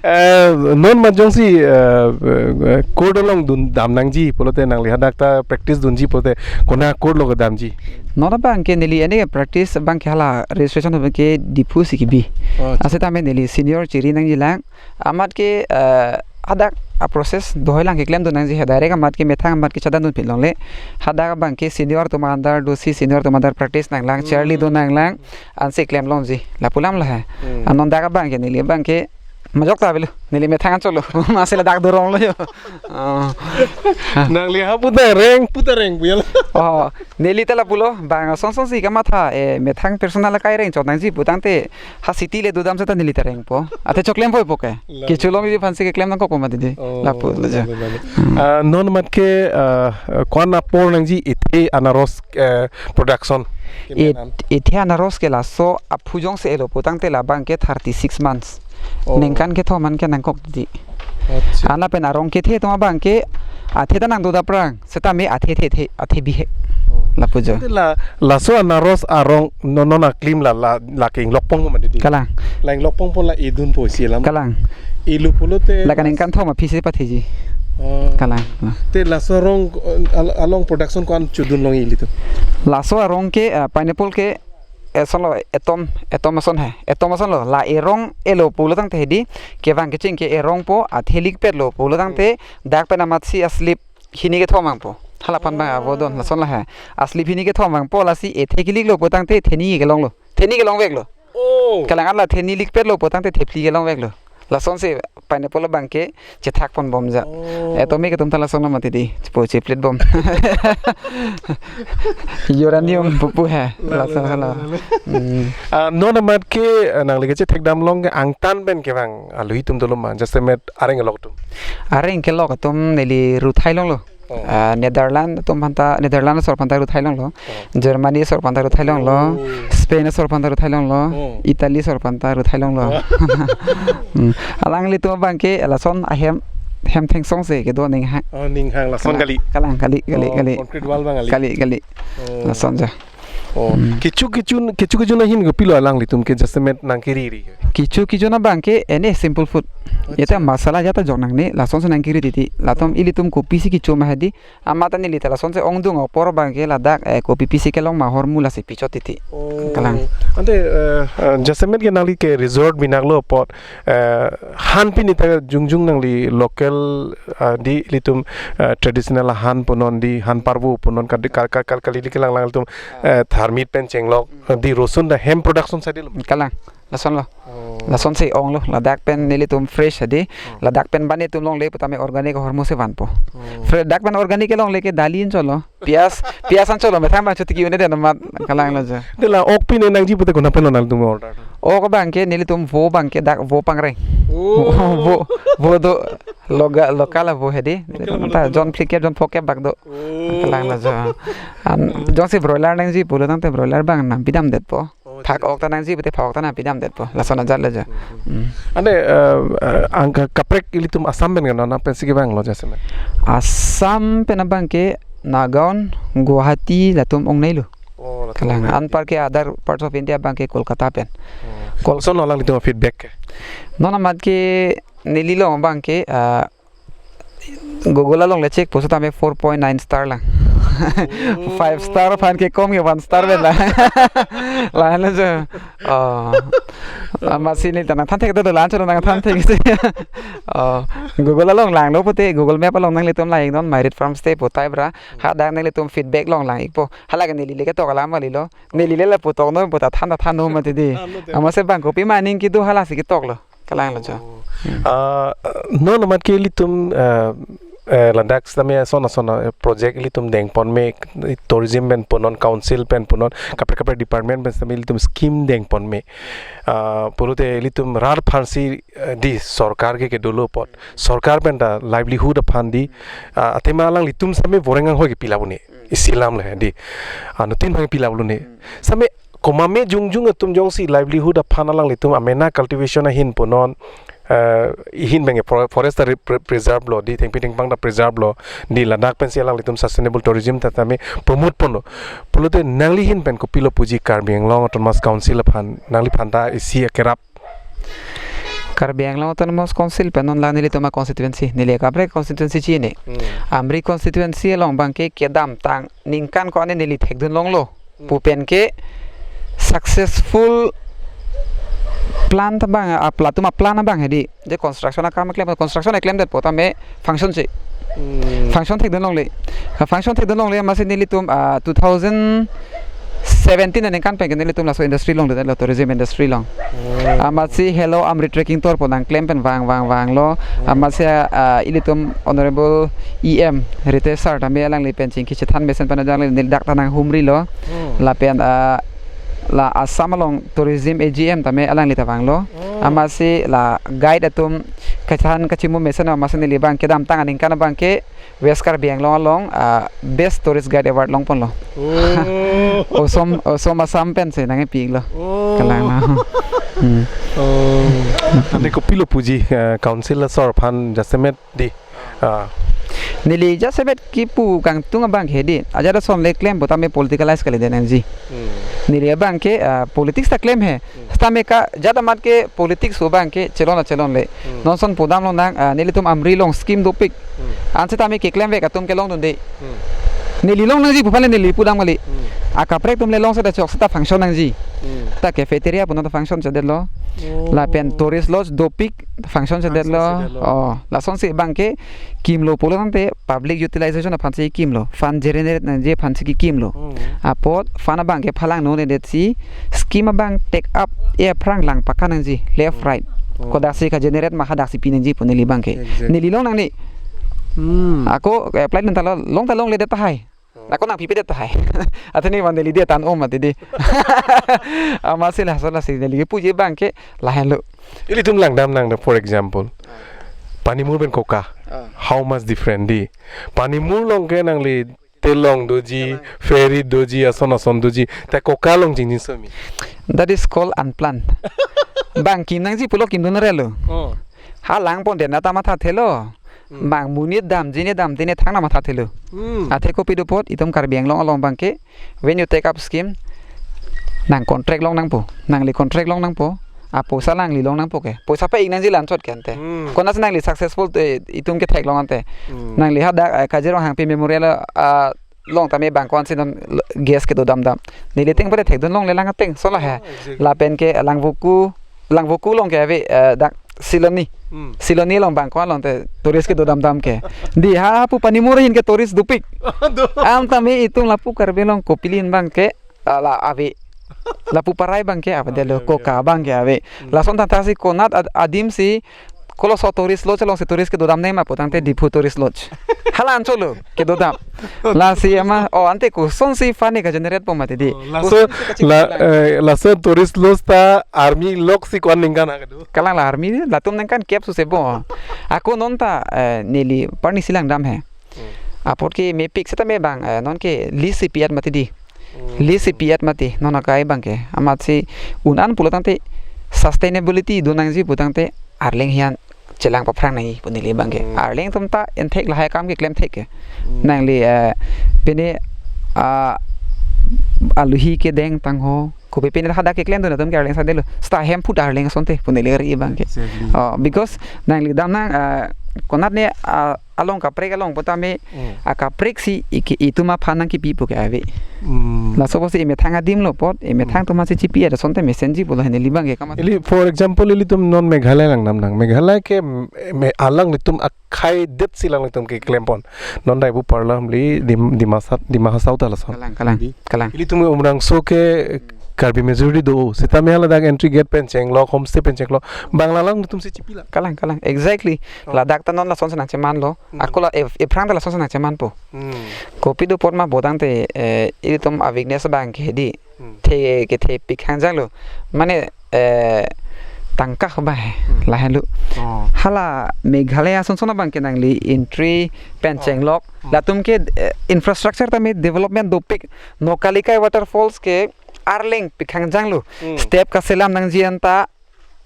Eh, non amat jongsi, eh, eh, court along dun dam nangji pulote nangli hadak ta practice dunji pulote kona court lo kedamji? Non abang ke neli ene practice abang ke hala registration abang ke Diphu si kebi. Oh, acha. Setame neli senior chiri nangji lang. Amat ke, eh, hadak a-process dohoi lang keklem dun nangji he, direct amat ke methang amat ke chadandun pit longle. Hadak abang ke senior atum under dosi, senior atum under practice nanglang, hmm, charlidun nanglang, ansi klem longji. Lapu alam lo he. Hmm. Anon dak abang ke neli abang ke majok ta avelo. Neli methang anchotlo. Amatsi ladak doronglo jo. Oh. Nangli ha puta reng, puta reng pu ya la. Oh, neli ta lapulo, bang ason son si kamatha, eh, methang personal akai rengchot nangji putangte, ha city le dodam seta neli ta rengpo. Athe choklem voipo ke. La. Kecholongji aphansi keklem nangkokpo mati dei. Oh, lapulo jo. Lalu, lalu. Hmm. Ah, non amat ke, ah, ko-an apor nangji Ethe Anaros, eh, production? Et-, Ethe Anaros ke laso aphu jongsi elo putangte labang ke thirty-six months. Oh. Ningkan kethom an ke nangkok dei. Acha. Lapen arong kethe atum abang ke athe ta nangdodapprang. Setame athe the the, athe bihek. Oh. Lapu jo. Ante la, laso anaros arong non non aklim la, la, la ke inglokpon ma dei. Kalang. La inglokponpo la idunpo isi alam. Kalang. Ilu pulote la kaningkan thom aphi si patheji. Oh. Kalang. Te laso arong, eh, al-, along production ko-an chodun long ilitum? Laso arong ke, ah, pineapple ke, eh, sonlo etom, etom ason he. Etom ason lo. La erong elo pulotangte hedi, kevang kecheng ke erongpo, athe likpetlo pulotangte, hmm, dak pen amatsi aslip hini kethom vangpo. Halaphan bang avodon lason la he. Aslip hini kethom vangpo lasi ethe keliklo putangte theni kelonglo. Theni kelongveklo. Oh. Kalang, la theni likpetlo putangte thephli kelongveklo. Lasonsi pineapple abangke chethak ponbom ja. Oh. Atomic atum ta lason lo mati di, chipo chiplit bom. Uranium pupu he. La, la, lason la, lo. La, la. Hmm. Ah, non amat ke, eh, nangli kachethekdam along ke angtan pen kevang alui atum dolo ma, jasemet areng kelok atum? Areng kelok atum neli Ruthai longlo. Oh. Ah, Netherlands atum aphanta, Netherlands asor aphanta Ruthai longlo. Oh. Germany asor aphanta Ruthai longlo. Oh. Spain asor aphanta Ruthai longlo. Oh. Italy asor aphanta Ruthai longlo. Oh. Hmm. Alanglitum abangke lason ahem, hem thengsong si kedo aning ha. Oh, aning hang lason. Kalang, kali. Kalang, kali, kali, oh, kali. Concrete wall abang kali. Kali, kali. Oh. Lason ja. Oh, hmm. Kecho kecho, kecho kecho ahin kopilo alanglitum ke jasemet nangkiri ri? Kecho kecho abangke ene simple food. Acha. Ita masala jata jok nangne, lasonsi nangkiri titi. Latum, hmm, ilitum kopisi kecho ma hedi, amat neli ta lasonsi ongdung apor abangke ladak, eh, kopi pisi kelong ma ahormu lasi pichot titi. Oh. Kalang. Ante, eh, eh, jasemet ke nangli ke resort binaklo apot, eh, han pini ta jongjong nangli local, eh, di ilitum, eh, traditional han punon di, han parvo punon kadi kal kal kal kali di kelang alanglitum, eh, tharmit pen chenglok, eh, di rosun ta hem production side lo. Kalang. Lason lo. Oh. Lasonsi onglo, ladak pen nelitum fresh hedi. Hmm. Ladak pen ban netum longle putame organic ahormu si vanpo. Hmm. Fre-, dak pen organic kelongle ke dali anchot lo. Pias, pias anchot lo, methang abang chotiki un-e den amat, kalang lo ja. Dela ok pine nangji pute konat pen lo nangtum order? Ok abangke nelitum vo abangke dak vo pangreng. Oh. Vo, vo do loga, local avo hedi. Local avo ta do. Jon phlikep, jon phokep bak do. Oh. Kalang lo ja. An, jongsi broiler nangji pulo tangte broiler abang nangpidam detpo. Oh, phak acha. Ok ta nangji pute phak ok ta nangpidam detpo. Lason ajat lo ja. Hmm, hmm. Hmm. Ante, eh, eh, angka kaprek ilitum Assam pen ke non pensi kevanglo jasemet? Assam pen abangke Nagaon, Guwahati latum ongneilo. Oh, latum ongneilo. Kalang, anparke other parts of India abangke Kolkata pen. Oh. Kol- Koson lo alanglitum feedback ke? Non amat ke neli along abangke, ah, Google along le check pusi tame four point nine star lang. Oh. Five star aphan ke kom ke one star pen lang. Lahenlo jo. Oh. Amatsi neli ta nangthan thek do, do la-an choro nangthan thek si. Oh. Google along langlo pute, Google Map along nanglitum lang non Myrit Farm Stay pu type ra. Hadak nanglitum feedback along lang-ikpo. Hala ke neli le ketok alam kalilo. Neli le lapu tokno pu ta than ta thannon mati di. Thannon te. Amatsi bang kopima aning kedo halasi ketoklo. Kalang lo jo. Oh. Hmm. Ah, non amat ke ilitum, ah, eh, ladak sitame ason ason, eh, project ilitum dengpon me, tourism pen punon, council pen punon, kaprek kaprek department pen sitame ilitum scheme dengpon me. Ah, pulote ilitum rat aphansi, eh, di sorkar ke kedolo apot. Sorkar pen ta livelihood aphan di, ah, athema alanglitum sitame voreng anghoi kepi lap un-e. Isi alam le di. Anuttin abang kepi lap un-e. Sitame komatme jongjong atum jongsi livelihood aphan alanglitum amena cultivation ahin punon, eh, ihin abangke fore-, forest ta re-, pre-, preserve lo, di thengpi thengphang ta preserve lo, di ladak pensi alanglitum sustainable tourism ta tame promote ponlo. Pulote nangli ahin pen kopilo puji Karbi Anglong Autonomous Council aphan, nangliphan ta isi akerap? Karbi Anglong Autonomous Council pen non la nelitum a-constituency, neli kaprek constituency chini. Hmm. Amri constituency along abangke kedamtang ningkan ko-an neli thekdun longlo. Hmm. Pu pen ke successful plan ta abang, a, latum aplan abang hedi. Je construction akam keklem, construction keklem detpo tame function si. Hmm. Function thekdun longle. Function thekdun longle amatsi nelitum, ah, two thousand seventeen aningkan pen ke nelitum laso industry along detlo, tourism industry along. Oh. Amatsi Hello Amri Trekking Tour pu nangklem pen vang vang vanglo. Hmm. Amatsi, ah, ilitum Honorable E M Ritesh sir tame alangli pen chingki chethan mesen pen ajang neli dak ta nanghumrilo. Hmm. Lapen, ah, la Assam along tourism A G M tame alangli ta vanglo. Oh. Amatsi la guide atum kachan kachimu mesen amatsi neli abang kedamtang aningkan abangke West Karbi Anglong along, ah, Best Tourist Guide Award longponlo. Oh. Osom, Osom Assam pensi nangkepilo. Oh. Kalang lo. Hmm. Oh. Ante kopilo puji, eh, council asor aphan jasemet di. Ah. Neli jasemet kipu kangtung abang hedi. Ajat ason le klem pu tame politicalize kali den nangji. Hmm. Neli abangke, ah, politics ta klem he. Hmm. Sitame ka jat amat ke politics pu abangke chelon achelon le. Hmm. Non ason pudam lonang, ah, nelitum Amri along scheme dopik. Hmm. Ansi tame keklemvek atum kelongdunde. Hmm. Neli long nangji pu aphan le neli pudam kali. Hmm. Akaprek atum le long seta chok seta function nangji. Hmm. Ta cafeteria punon ta function chedetlo. Oh. Lapen tourist lodge dopik function chedetlo. Function chedetlo. Oh, lasonsi abangke kimlo pulo tangte public utilization aphansi kimlo, fund generate nangji aphansi kimlo. Hmm. Apot fund abangke phalang nonedetsi scheme abang take up-e aphrang lang pakan nangji left, hmm, right. Oh. Kodaksi ka-generate ma hadaksi pinangji pu neli abangke. Exactly. Neli long nangne. Hmm. Ako, eh, apply nang ta lo, long ta longledet tahai. Oh. Ako nangpipedet tahai. Athe ne van neli dia tan om mati di. Amatsi laso lasi neli kepuji abangke lahenlo. Ilitum langdam nang, for example, panimur pen koka. Ah. How much different di? Panimur along ke nangli telong doji, kalang, ferry doji, ason ason doji. Ta koka along jingjinso mi. That is called unplanned. Bang kim nangji pulo kimdun relo. Oh. Ha langpon den ta mathathelo. Hmm. Bang monit damji ne damde ne thang ta mathathelo. Hmm. Athe kopi do apot itum Karbi Anglong along abangke, when you take up scheme, nang contract long nangpo, nangli contract long nangpo, apoisa nangli long nangpo ke. Poisa pa-ik nangji la anchot ke ante. Hmm. Konatsi nangli successful, eh, itum ketheklong ante. Hmm. Nangli hadak, eh, Kazirong Hangpi Memorial, ah, along tame bang ko-ansi non l-, guest kedo damdam. Neli ateng pare thekdun longle lang ateng, so la he. Oh, exactly. Lapen ke Langvoku, Langvoku along ke ave, eh, dak Siloni. Hmm. Siloni along bang ko-an along te tourist kedo damdam ke. Di ha pu panimur ahin ke tourist dopik. Do. Am tame itum lapu Karbi Anglong kopilin abangke, ah, la ave. Lapu parai abangke ave, ave, delo, ave, koka ave, abangke ave. Hmm. Lason tangtasi konat ad-, adimsi koloso tourist lodge alongsi tourist kedo damnang ma pu tangte Diphu Tourist Lodge. Hala anchotlo kedo dam. Lasi ama, oh, ante kosonsi fund ka-generate po mati di. Oh, laso, kosonsi kachingki la, lang. Eh, laso tourist lodge ta army loksi ko-an ningkan ha kedo? Kalang la army, latum ningkan kep suse bo. Ako non ta, eh, neli parni si langdam he. Hmm. Apot ke mepik setame bang, eh, non ke lease si pi-et mati di. Hmm. Lease si pi-et mati, non akai abangke. Amatsi un-an pulo tangte sustainability do nangji pu tangte arleng hian chelang paphrang nangji pu neli abangke. Hmm. Arleng atum ta enthek lahai akam keklem thek ke. Hmm. Nangli, eh, pine, ah, aluhi kedeng tangho, kopi pine hadak keklemdun atum ke arleng sa delo. Seta hem phut arleng asonte pu neli ri abangke. Exactly. Oh, because nangli dam nang, ah, konat ne, ah, along kaprek along pu tame, hmm, akaprek si iki itum aphan nangkipi pu ke ave. Hmm. Laso apotsi emethang adimlo apot, emethang, hmm, atum si chipi-et asonte mesenji pulo he neli abangke kamatha. Ili, for example, ilitum non Meghalaya langdam nang. Meghalaya ke me-, alanglitum akhai detsi alanglitum keklempon. Non dai bu parla hamli Dim-, Dimasa, Dima Hasao ta lason. Kalang, kalang, di, kalang. Ilitum Umrangso ke Karbi majority do, setame haladak entry gate pen chenglok, homestay pen chenglok. Bang la alanglitum si chipi la. Kalang, kalang. Exactly. Oh. Ladak ta non lasonsi nangchemanlo. Hmm. Ako la ep-, ephrang ta lasonsi nangchemanpo. Hmm. Kopi do apot ma pu tangte, eh, ilitum a-weakness abangke di. Hmm. The kethepik hangjanglo. Mane, eh, tangka ba he. Hmm. Lahenlo. Oh. Hala Meghalaya asonson abangke nangli entry pen, oh, chenglok. Hmm. Latum ke, eh, infrastructure tame development dopik. Nokalikai waterfalls ke arleng pik hangjanglo. Hmm. Step kaselam nangji anta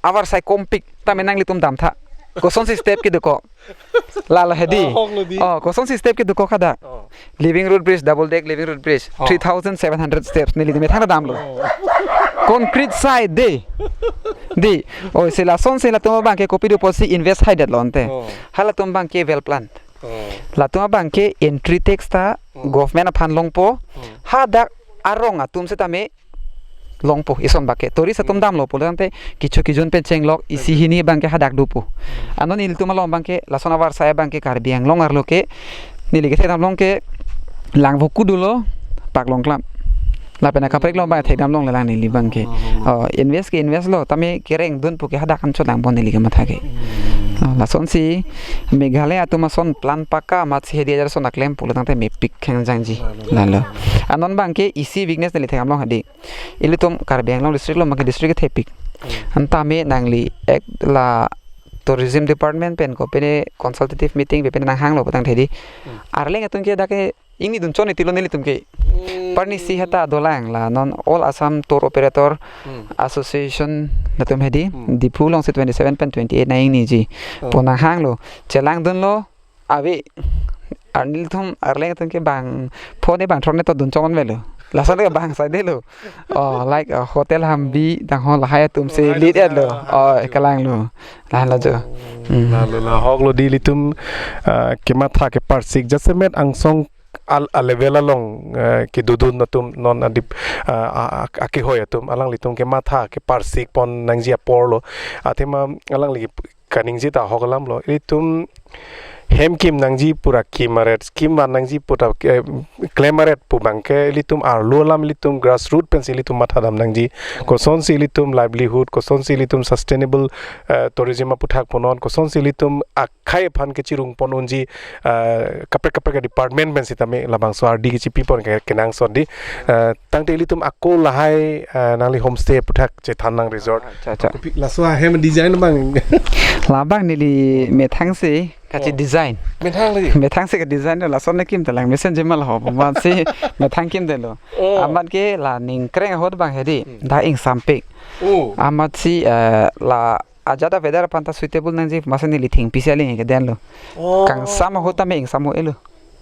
avarsai kompik tame nanglitum damtha. Kosonsi step kedokok? Lalo he di. Ah, ahoklo di. Oh, kosonsi step kedokok hadak? Oh. Living root bridge, double deck living root bridge, oh, three thousand seven hundred steps, neli tame thangta damlo. Oh. Concrete side de. Di. Oh, si lasonsi latum abangke kopi do apotsi invest haidetlo ante. Oh. Halatum abangke well planned. Oh. Latum abangke entry tax ta, oh, government aphan longpo. Oh. Hadak arong atum setame longpo, ison abangke. Tourist atum, hmm, damlo pulo tangte kicho kijun pen chenglok, isi, hmm, hini abangke hadak dopo. Hmm. Anon ilitum along abangke, lason avarsai abangke Karbi Anglong arlo ke, neli kethekdam along ke Langvoku dolo, Paklongklam. Lapen akaprek along abang thekdam longle lang neli abangke. Oh, oh, oh. Oh, invest ke invest lo, tame kerengdun pu ke hadak anchot lang bon neli kamatha ke. Hmm. Oh, lasonsi Meghalaya atum ason plan pakka amatsi hedi ajar ason aklem pulo tangte mepik hangjangji. Lalo. Lalo. Anon abangke isi weakness neli thekdam long hadi. Ilitum Karbi Anglong district lo maki district kethepik. Hmm. Anta me nangli ek la tourism department pen ko pene consultative meeting pe pene nanghanglo pu tangte di. Hmm. Arleng atum ke dak ke ingni dun chon itilo nelitum ke. Hmm. Parni si heta dolang la non All Assam Tour Operator, hmm, Association latum hedi. Hmm. Diphu alongsi twenty-seven pen twenty-eight na ingniji. Oh. Pu nanghanglo. Chelangdunlo. Ave, arni ilitum arleng atum ke bang phone bang thorne to dun chongon melo. Lason ke bang saidelo. Oh, like, uh, hotel hambi dang ho lahai atum si, oh, lead et lo. Ah, oh, ah, kalanglo. Lahenlo jo. Oh, hmm, lalo la ahoklo di ilitum, ah, kematha keparsik jasemet angsong al-, a-level along, ah, kedodun atum non adip, ah, a-, a-, akehoi atum alanglitum kematha keparsik pon nangji aporlo. Athema alangli kaningje ta ahok alamlo. Ilitum Hem kim nangji pura kim aret, kim van nangji puta, eh, klem aret pu abangke ilitum arlo alam, ilitum grassroot pensi ilitum mathadam nangji. Kosonsi ilitum livelihood, kosonsi ilitum sustainable, eh, tourism aputhak punon, kosonsi ilitum akhei aphan kechirung pon unji, eh, kaprek kaprek department pen sitame labangso ardi kechipipon ke kenangsot di. Eh, tangte ilitum ako lahai, eh, nangli homestay aputhak chethan nang resort. Acha, acha. Kopi laso ahem design abang? Labang neli methang si kachi Oh. design. Methang lagi? Methang si ke design lo, laso ne kim telang mesen jemal ho, amat si methang kim delo. Oh. Amat ke la ningkreng ahut abang hedi, Hmm. dak ingsampik. Oh. Amat si, eh, la ajat a weather aphan ta suitable nangji, amatsi neli thengpi si aling ke den lo. Oh. Kangsam ahut tame ingsam ho elo.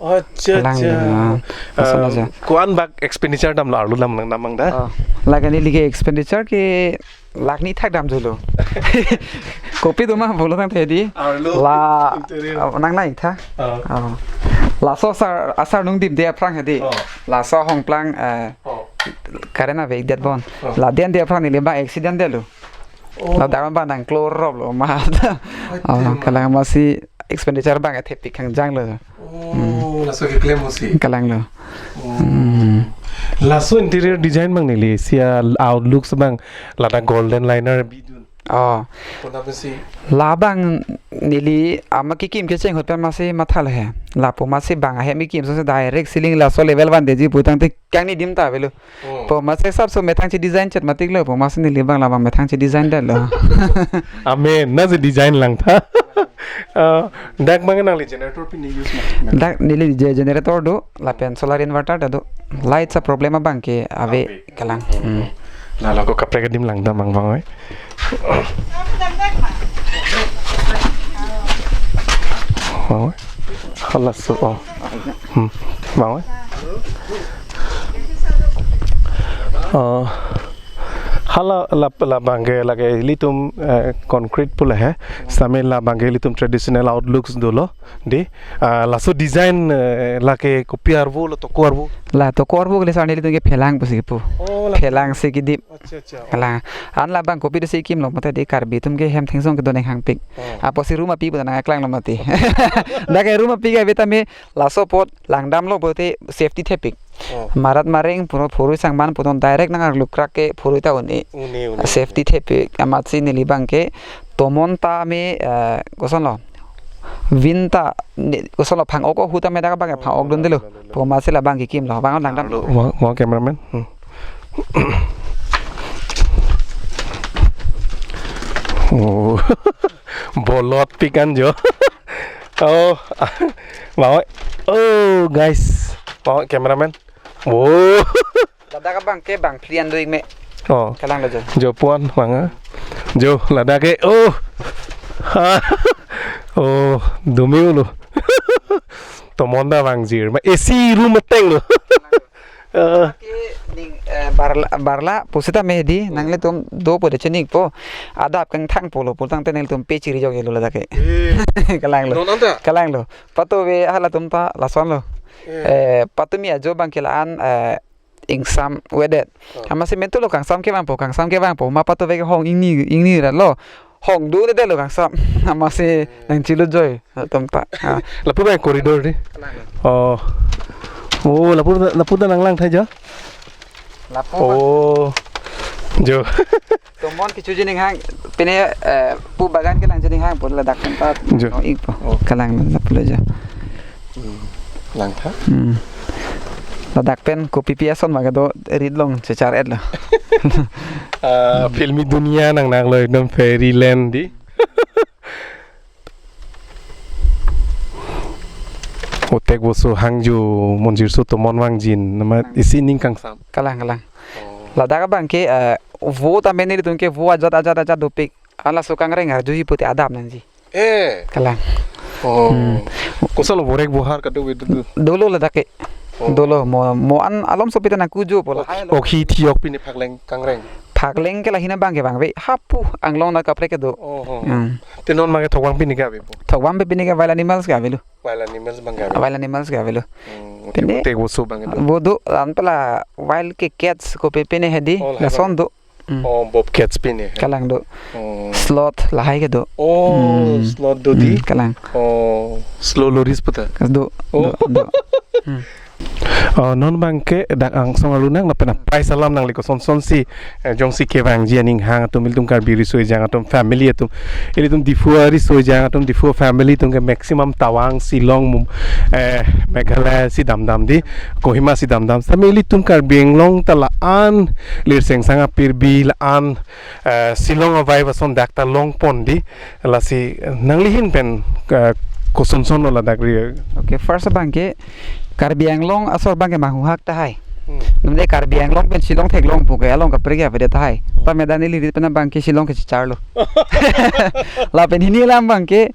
Acha, Kalang acha. lo, ah, lason Um, aja. Ko-an bak expenditure damlo, arlo dam nang damang da? Oh, lake neli ke expenditure ke lakh ni thak damjolo. Kopi do ma pulo tangte di. Arlo La, interior. ah, nang nai tha. Ah. Ah. Laso asar, asar nung dimde aphrang hedi. Oh. Laso ahongplang, eh, Oh. current ave det bon. Oh. La den de aphrang neli bang accident delo. Oh. Ladak bang nangklorop lo ma. Acha, Oh, ma. kalang amatsi expenditure bang thepik kangjang lo. Oh, Hmm. laso keklem mo si. Kalang lo. Oh. Hmm. Laso interior design abang neli si a-outlooks abang ladak golden liner bidun. Oh. Kona pensi? Labang neli amat kekim kecheng ahut pen amatsi mathalo he. Lapu amatsi bang ahem kekim so si direct ceiling laso level van deji pu tangte kangni dim ta avelo. Oh. Pu amatsi asapso methang chi design chet matik lo. Pu amatsi neli bang labang methang chi design detlo. Amen. Nasi design lang tha. Ah, dak abang nangli generator pine use ma? Dak neli je generator do, lapen solar inverter ta do. Lights a problem abang ke ave Ave. kalang. Hmm. Lalo ko kaprek adim lang damang bang oi. Bang oi. Hala su oh. Hmm. Bang oi. Oh. Hala la, labang ke lake ilitum, eh, concrete pu le he. Same labang ke ilitum traditional outlooks dolo. Di, ah, laso design, eh, lake kopi arvo lo, toko arvo? La toko arvo ke le sar nelitum ke phelang pusi pu. Oh, la Phelang si kidip. Acha, acha. Kalang. An labang kopi do si kimlo mate di Karbi atum ke hem thengsong kedo neng hangpik. Oh. Apotsi room api pu ta nangklang lo mati. Dak ke room api ke ave tame laso apot langdamlo pulote safety thepik. Oh. Marat mareng puno phurui sangman puno direct nang arlukrak ke phurui ta un-e. Un-e, un-e. Safety thepik amatsi neli bang ke tomon tame, eh, kosonlo? Vin ta ne, kosonlo phang-ok ahut tame dak bang phang-ok dun delo. Pu amatsi labang kekimlo. Bang langdam. Lo, wang, wang cameraman. Hmm. Oh. Bolot pikan jo. Oh. Mau. Oh, guys. Mau cameraman. Oh. Ladak abang ke bang phli an do-ik me. Oh. Kalang lo jo. Jo puan bang, ah. Jo ladak ke. Oh. Ha. Oh, dumi lo. Tomon ta vangjir. Ma A C room ateng lo. Eh. Ke ning, eh, barla, barla pusita me di nanglitum do pu de chening po. Adap kangthang pulo pu tangte nanglitum pe chiri jok lo ladak ke. Eh. Kalang lo. Non anta? Kalang lo. Patu ave halatum ta lason lo. Eh. Eh, patu mi ajo bang ke la-an, eh, ingsam avedet. Oh. Amatsi mentu lo kangsam ke vangpo, kangsam ke vangpo. Ma patu ave ke hong ingni, ingni ra lo. Hong do de lo kangsam. Amatsi nangchilo joi. Atum ta. Ah. Lapu bang corridor di. Kalang lo. Oh. Oh, lapu, lapu ta nanglang tha jo. Lapu. Oh. Jo. Tomon kecho jining hang, pine, eh, pu bagan kelang jining hang, pu ladak pen ta Jo. no-ik po. Oh. Kalang lapu lo jo. Hmm. Lang tha? Hmm. Ladak pen kopi pi ason ma kedo rit long chechar et lo. Ah, filmi dunia nang nang lo ekdom fairyland di. Otek boso hangjo monjirso tomon vangjin, nama isi ning kangsam. Kalang, kalang. Oh. Ladak abang ke, eh, vo tame nelitum ke vo ajat, ajat, ajat dopik. An laso kangreng arjuji pute adap nangji. Eh. Kalang. Oh. Hmm. Kosonlo vorek vohar kado ve do do. Dolo ladak ke. Oh. Dolo mo, mo an alomso pita nangkujo po la. Ok, hai lo. Ok, hi thiok pine phakleng kangreng. Phakleng ke lahina bang ke bang ve. Hapu anglong na kaprek ke do. Oh, oh. Hmm. Te non ma ke thok vang pine ke ave po? Thok vang pe pine ke wild animals ke avelo. Wild animals bang ke ave. Wild animals ke avelo. Hmm, Pine otek boso bang ke do. Vo do, an pela wild ke cats ko pe pine hedi. Oh, la lason do. Hmm. Oh, Bobcats pine. Kalang do. Oh. Sloth lahai kedo. Oh, Hmm. Sloth do di. Hmm, kalang. Oh, Slow Loris puta. Do, Oh. do, do. Hmm. Oh, non abangke dak angsong arlo nang lapen apai salam nangli kosonson si, eh, jongsi kevangji aning hang atum ilitum Karbi riso ejang atum family atum ilitum Diphu ariso ejang atum Diphu family atum ke maximum Tawang, Shillong, Mum-, eh, Meghalaya si damdam di, Kohima si damdam. Sami ilitum Karbi Anglong ta la-an Lirseng Sanga Pirbi la-an, eh, Shillong a-vibe ason dak ta longpon di, lasi nangli ahin pen, eh, kosonson lo ladak ri. Okay, first abangke Karbi Anglong asor abangke manghuhak tahai. Hmm. Nonde Karbi Anglong pen Shillong theklong puke along kaprek ya pede tahai. Hmm. Tame dak neli rit pen abangke Shillong ke chicharlo. Lapen hini alam abangke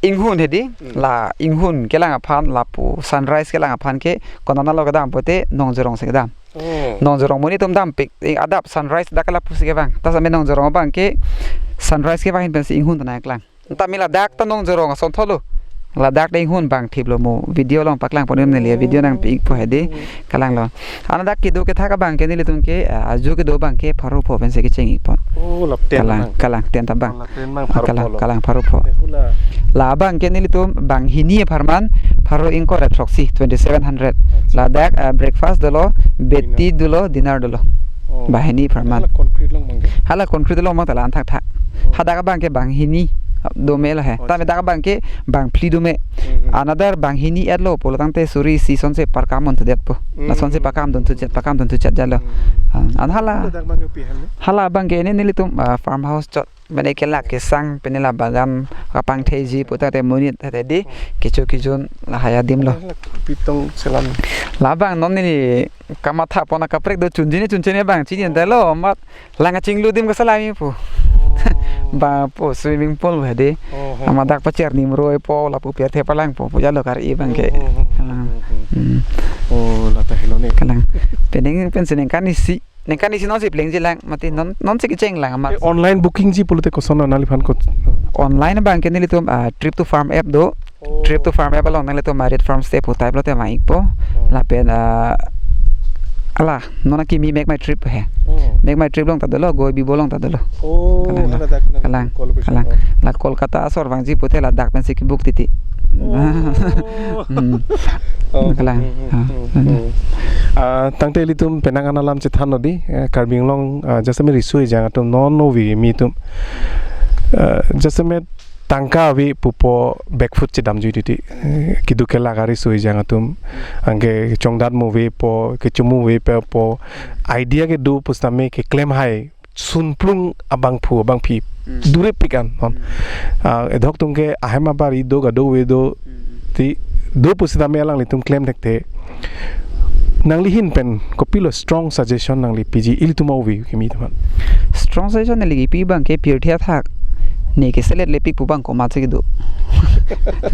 inghun hedi, Hmm. la inghun kelang aphan lapu sunrise kelang aphan ke konatlo kedam pulote Nongjorong si kedam. Oh. Nongjorong monit atum dampik, eh, adap sunrise dak lapusi kevang. Ta sami Nongjorong abangke sunrise kevang ahin pensi inghun ta nangklang. Tame ladak ta Nongjorong asonthotlo. Ladak ta inghun bang thiplo mo. Video along paklangpon neli video nangpi-ikpo hedi. Kalanglo. Anat dak kedo kethak abangke nelitum ke, ah, ajo kedo abangke pharo pho pensi kecheng-ikpon. Oh, la tent Kalang, abang. kalang, tent abang. Oh, la tent abang Ah, pharo kalang, pho lo. kalang pharo pho. Eh, hula. La abangke nelitum bang hini apharman pharo ingkoi ra throksi, twenty seven hundred. Acha. Ladak, ah, breakfast dolo, bed Dinner. tea dolo, dinner dolo. Oh. Bang hini apharman. Hala concrete along abangke? Hala concrete along abang ta la-an thakthak. Oh. Hadak abangke bang hini dome lo he. Oh, Tame acha. dak abangke bang phli dome. Mhm. Another bang hini etlo pulo tangte suri isi asonsi parkam unthu detpo. Lasonsi Mhm. parkam dunthu chet, parkam dunthu chet jalo. Mhm. Ah, an hala. Hala dak abangke pi hal ni? Hala abangke ne nelitum, ah, farmhouse chot. Mane kelak kesang pen la bagan kapangtheji puta te monit hedi kecho kejun lahai adim lo. Hala pitong selam. Labang non neli kamathapon akaprek do chunji ne chunche ne bang chini dalo amat lang kachinglu adim kasalami pu. Oh. Ba pu swimming pool hedi. Oh, oh, Amat oh. dak pacher nimroi po lapu pirthe palangpo pu jalo kar-i abangke. Oh, oh, oh, Ah. oh, oh. Hmm. Oh, la ta helo ne. Kalang. Penang pensi ningkan isi. Ningkan isi nonsi plengji lang, mati non, nonsi kecheng lang amat. Eh, online bookingji pulote koson nangliphan kot? Online abangke nelitum, ah, Trip to Farm app do. Oh. Trip to Farm app along nanglitum Marit Farmstay pu type lote ma-ikpo. Oh. Lapen, ah, ala, non akimi Make My Trip he. Oh. Make My Trip along ta dolo, Goibibo along ta dolo. Oh, Kalang, hala dak nang kalang, collaboration, kalang. oh. La Kolkata asor vangji pulote ladak pensi kebook titi. Oh. Hmm. Oh, Kalang. hmm, hmm, Ah, hmm, hmm. hmm. Ah, tangte ilitum penang an alam chethanlo di, eh, Karbi Anglong, ah, jasemet riso ejang atum non ove kimi atum. Ah, jasemet tangka ave pupo back foot chedamjui titi. Eh, kedo kelak ariso ejang atum. Anke chongdat mo avepo, kecho mo avepo, idea kedo pusitame keklem hai sunplung abangphu abangphi Hmm. durepik an non. Hmm. Ah, edok atum ke ahem abari do, kadokave do, Hmm. ti do pusitame alanglitum klem thekthe. Nangli ahin pen kopilo strong suggestion nangli piji ilitum ove kimi atum aphan? Strong suggestion neli kipi abangke pirthe athak ne keselet lepik pu abang komatsi kedo.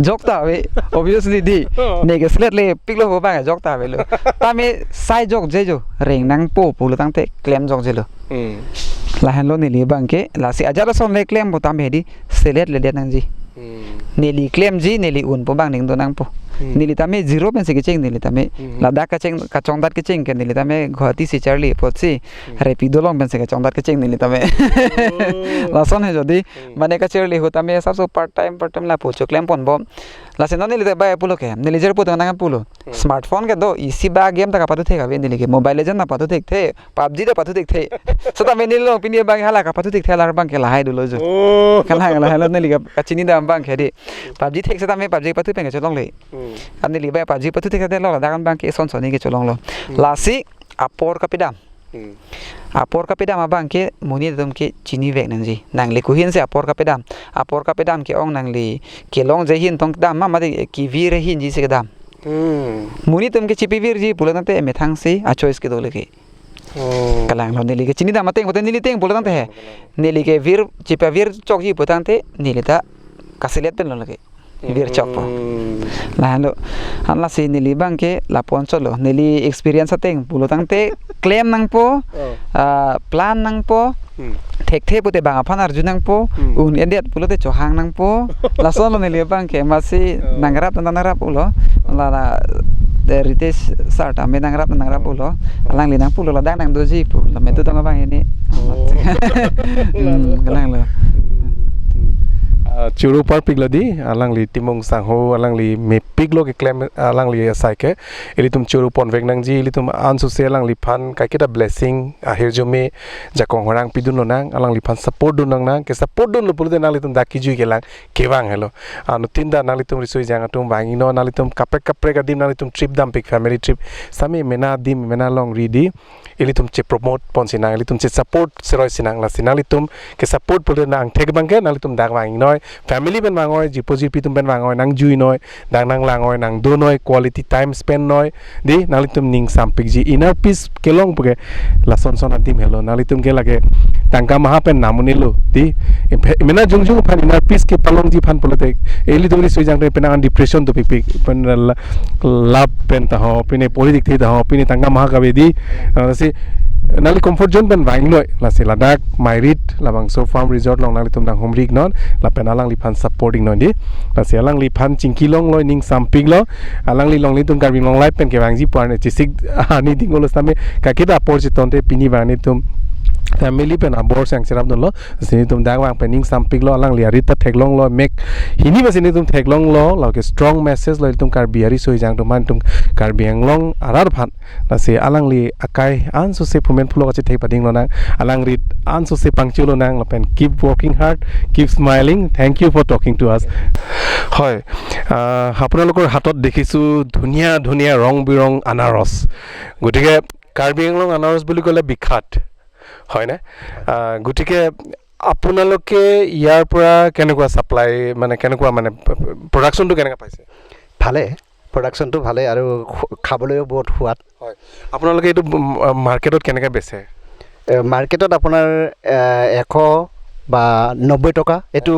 Jok ta ave, obviously di. Oh. Ne keselet lepiklo pu abang jok ta avelo. Tame sai jokje jo, reng nangpo pulo tangte klem jokjelo. Hmm. Lahenlo neli abangke, lasi ajat ason le klem pu tame hedi, selet ledet nangji. Hmm. Neli klemji, neli unpo abang ning do nangpo. Hmm. Neli tame zero pensi kecheng neli tame. Hmm. Ladak kacheng, kachongdat kecheng ke neli tame Guwahati si charli apotsi, Hmm. Rapido along pensi kachongdat kecheng neli tame. Oh. Lason he jodi, Hmm. mane kacharli ahut tame sabso part time, part time lapu choklem ponbom. Lasi non neli ta bai pulo ke, neli jer pu tang nang pulo. Hmm. Smartphone ke do, isi ba game ta kapathu thek ave neli ke, Mobile Legend ta pathu thekthe, PUBG ta pathu thekthe. Setame neli along pini abang hala kapathu thekthe alar abangke lahai dolo jo. Oh. Kalang lahai lo neli ka, kachini dam abangke di. PUBG thek setame PUBG pathu pen kacholongle. Hmm. An neli bai PUBG pathu thekthelo ladak an abangke son soni kacholonglo. Hmm. Lasi apor kapedam. Hmm. Apor kapedam abangke monit atum ke chinivek nangji. Nangli kohinsi apor kapedam. Apor kapedam ke-ong nangli kelongje ahin tong kedam ma mate kevir ahinji si kedam. Hmm. Monit atum ke chipivirji pulo tangte methang si achoice kedo leke. Oh. Kalanglo neli kachini dam ateng pulote neli ateng pulo tangte he. Neli kevir chipavir chokji pulo tangte neli ta kaselet pen lo leke. Vir chokpo. Hmm. Lahenlo. An lasi neli abangke lapu-an chotlo. Neli experience ateng pulo tangte klem nangpo, Oh. ah, plan nangpo, Hmm. thekthe pute bang aphan arju nangpo, Hmm. un-edet pulote chohang nangpo. Lasonlo neli abangke masi Oh. nangrap nangrap pulo. Oh. La la de Ritesh sir tame nangrap nangrap Oh. pulo. Oh. Alangli nangpulo ladak nangdoji pu. La metu Oh. tong abang ini. Oh. Hmm, kenanglo. Ah, choro parpiklo dei, alangli Timung sangho, alangli mepiklo keklem, alangli asai ke. Ilitum choro ponvek nangji, ilitum ansose alangliphan kaiketa blessing, ahirjume, jakong horang pidun lonang, alangliphan support dun nangnang, ke support dunlo pulote nanglitum dak kejui kelang kevang helo. Anuttin ta nanglitum riso-ejang atum vang-iknon, nanglitum kaprek kaprek adim nanglitum trip dampik, family trip. Sami mena adim, mena alongri dei, ilitum che promote ponsi nang, ilitum che support seroi si nang, lasi nanglitum ke support pulote nang thek abangke nanglitum dak vang-iknoi, family pen vang-oi, jirpo jirpi atum pen vang-oi, nangjuinoi, dak nanglangoi, nangdonoi, quality time spend noi, dei, nanglitum ning sampikji, inner peace kelong puke, lason son adim helo, nanglitum ke lake tangka maha pen nam un-elo, dei, impe-, mena jongjong aphan inner peace kepalongji aphan pulote, ilitum riso-ejang atum penang depression dopikpik, pen la-, love pen ta ho, pine politics ta ho, pine tangka maha kave dei, ah, si, nangli comfort zone pen vang-iknoi, lasi ladak Mairit, labangso farm resort along nanglitum dang humri-iknon, lapen alangliphan support-iknon dei. Lasi alangliphan chingki longlo, ning sampiklo, alangli along ilitum Karbi Anglong Live pen kevangji pu arni chesik arni dinglo sitame kaiketa apor chetonte pini vang nelitum family pen abor si nangcherap dunlo, lasi nelitum dak vang pen ning sampiklo, alangli arit ta theklonglo, mek hini basi nelitum theklonglo, lake strong message lo ilitum Karbi ariso-ejang atum aphan, ilitum Karbi Anglong arat aphan. Lasi alangli akai ansose phumen phulok kachethek pading lonang. Alangli ansose pangchulonang lapen keep working hard, keep smiling. Thank you for talking to us. হয়, আহ, আপোনালোকৰ হাতত দেখিছোঁ ধুনীয়া ধুনীয়া ৰং বিৰং আনাৰস। গতিকে কাৰ্বি আংলং আনাৰস বুলি ক'লে বিখ্যাত, হয়নে? আহ, গতিকে আপোনালোকে ইয়াৰ পৰা কেনেকুৱা ছাপ্লাই, মানে কেনেকুৱা, মানে প্ৰডাকশ্যনটো কেনেকৈ পাইছে? ভালে, প্ৰডাকশ্যনটো ভালে আৰু খু-, খাবলৈও বহুত সোৱাদ। হয়, আপোনালোকে এইটো, উম, মাৰ্কেটত কেনেকৈ বেচে? এ, মাৰ্কেটত আপোনাৰ, এ, এশ বা নব্বৈ টকা, এইটো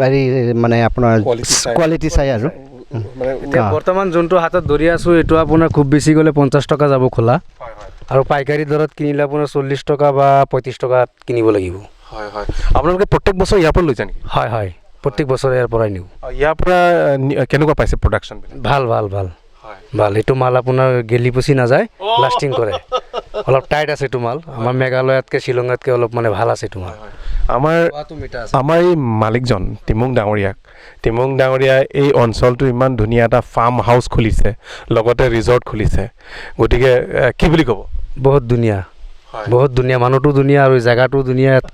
হেৰি, মানে আপোনাৰ কোৱালিটি চাই। কোৱালিটি চাই আৰু। উম। মানে এতিয়া অ। বৰ্তমান যোনটো হাতত ধৰি আছো, এইটো আপোনাৰ খুব বেছি গ'লে পঞ্চাশ টকা যাব খোলা। হয়, হয়। আৰু পাইকাৰী দৰত কিনিলে আপোনাৰ চল্লিছ টকা বা পঁয়ত্ৰিছ টকাত কিনিব লাগিব। হয়, হয়। আপোনালোকে প্ৰত্যেক বছৰ ইয়াৰ পৰা লৈ যায় নেকি? হয়, হয়, প্ৰত্যেক বছৰে ইয়াৰ পৰাই নিওঁ। অ, ইয়াৰ পৰা, আহ, নি-, আহ, কেনেকুৱা পাইছে প্ৰডাকশ্যন বিলাক? ভাল, ভাল, ভাল। হয়। ভাল, এইটো মাল আপোনাৰ গেলি পচি নাযায়, অ। লাষ্টিং কৰে। অলপ টাইট আছে এইটো মাল। আমাৰ হয়। মেঘালয়তকে শ্বিলঙতকে অলপ মানে ভাল আছে এইটো মাল। হয়, হয়। আমাৰ, খোৱাটো মিঠা আছে। আমাৰ এই মালিকজন, টিমুং ডাঙৰীয়াক, টিমুং ডাঙৰীয়াই এই অঞ্চলটো ইমান ধুনীয়া এটা ফাৰ্ম হাউচ খুলিছে, লগতে ৰিজৰ্ট খুলিছে। গতিকে, এ, কি বুলি ক'ব? বহুত ধুনীয়া। হয়। বহুত ধুনীয়া, মানুহটো ধুনীয়া আৰু জেগাটো ধুনীয়া। ইয়াত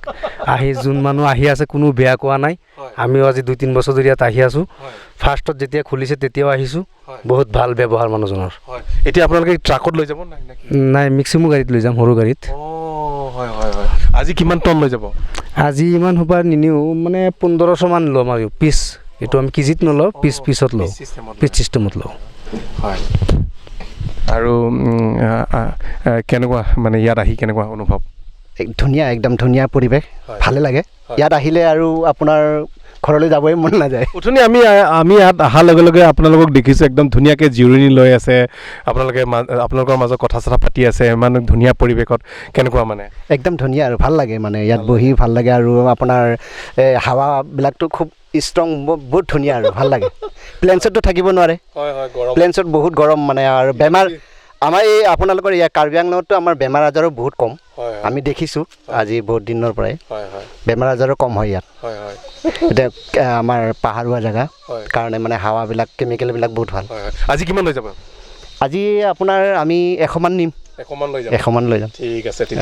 আহি যোন মানুহ আহি আছে, কোনো বেয়া কোৱা নাই। হয়। আমিও আজি দুই তিনি বছৰ ধৰি ইয়াত আহি আছো। হয়। ফাৰ্ষ্টত যেতিয়া খুলিছে, তেতিয়াও আহিছো। হয়। বহুত ভাল ব্যৱহাৰ মানুহজনৰ। হয়। এতিয়া আপোনালোকে ট্ৰাকত লৈ যাব নাই, নে কি? নাই, মিক্সিমো গাড়ীত লৈ যাম, সৰু গাড়ীত। অ, হয়, হয়, হয়। আজি কিমান টন লৈ যাব? আজি ইমান সোপা নিনিও, মানে পোন্ধৰশ মান ল'ম আৰু পিচ। এইটো আমি কেজিত নলওঁ, পিচ অ, পিচত লওঁ। পিচ চিষ্টেমত পিচ লয়। চিষ্টেমত লওঁ। হয়। আৰু, উম, আ, আ, আ, কেনেকুৱা, মানে ইয়াত আহি কেনেকুৱা অনুভৱ? এক ধুনীয়া, একদম ধুনীয়া পৰিৱেশ, হয়। ভালে লাগে। হয়। ইয়াত আহিলে আৰু আপোনাৰ ঘৰলৈ যাবই মন নাযায়। উঠনি আমি, আমি ইয়াত অহাৰ লগে লগে আপোনালোকক দেখিছোঁ, একদম ধুনীয়াকৈ জিৰণি লৈ আছে, আপোনালোকে মা-, আপোনালোকৰ মাজত কথা চথা পাতি আছে, ইমান ধুনীয়া পৰিৱেশত। কেনেকুৱা মানে? একদম ধুনীয়া আৰু ভাল লাগে, মানে ইয়াত ভাল লাগে। বহি ভাল লাগে আৰু আপোনাৰ, এ, হাৱাবিলাকতো খুব ষ্ট্ৰং, ব-, বহুত ধুনীয়া আৰু ভাল লাগে। প্লেনছত থাকিব নোৱাৰে। হয়, হয়, গৰম। প্লেনছত বহুত গৰম মানে আৰু বেমাৰ, আমাৰ এই আপোনালোকৰ ইয়াত কাৰ্বি আংলঙততো আমাৰ বেমাৰ আজাৰো বহুত কম। হয়, হয়। আমি দেখিছোঁ হয়। আজি বহুত দিনৰ পৰাই। হয়, হয়। বেমাৰ আজাৰো কম হয় ইয়াত। হয়, হয়। এতিয়া, আ, আমাৰ পাহাৰুৱা জেগা হয়। কাৰণে মানে হাৱাবিলাক, কেমিকেলবিলাক বহুত ভাল। হয়, হয়। আজি কিমান লৈ যাব? আজি আপোনাৰ আমি এশ মান নিম। এশ মান লৈ যাব? এশ মান লৈ যাম। ঠিক আছে, ঠিক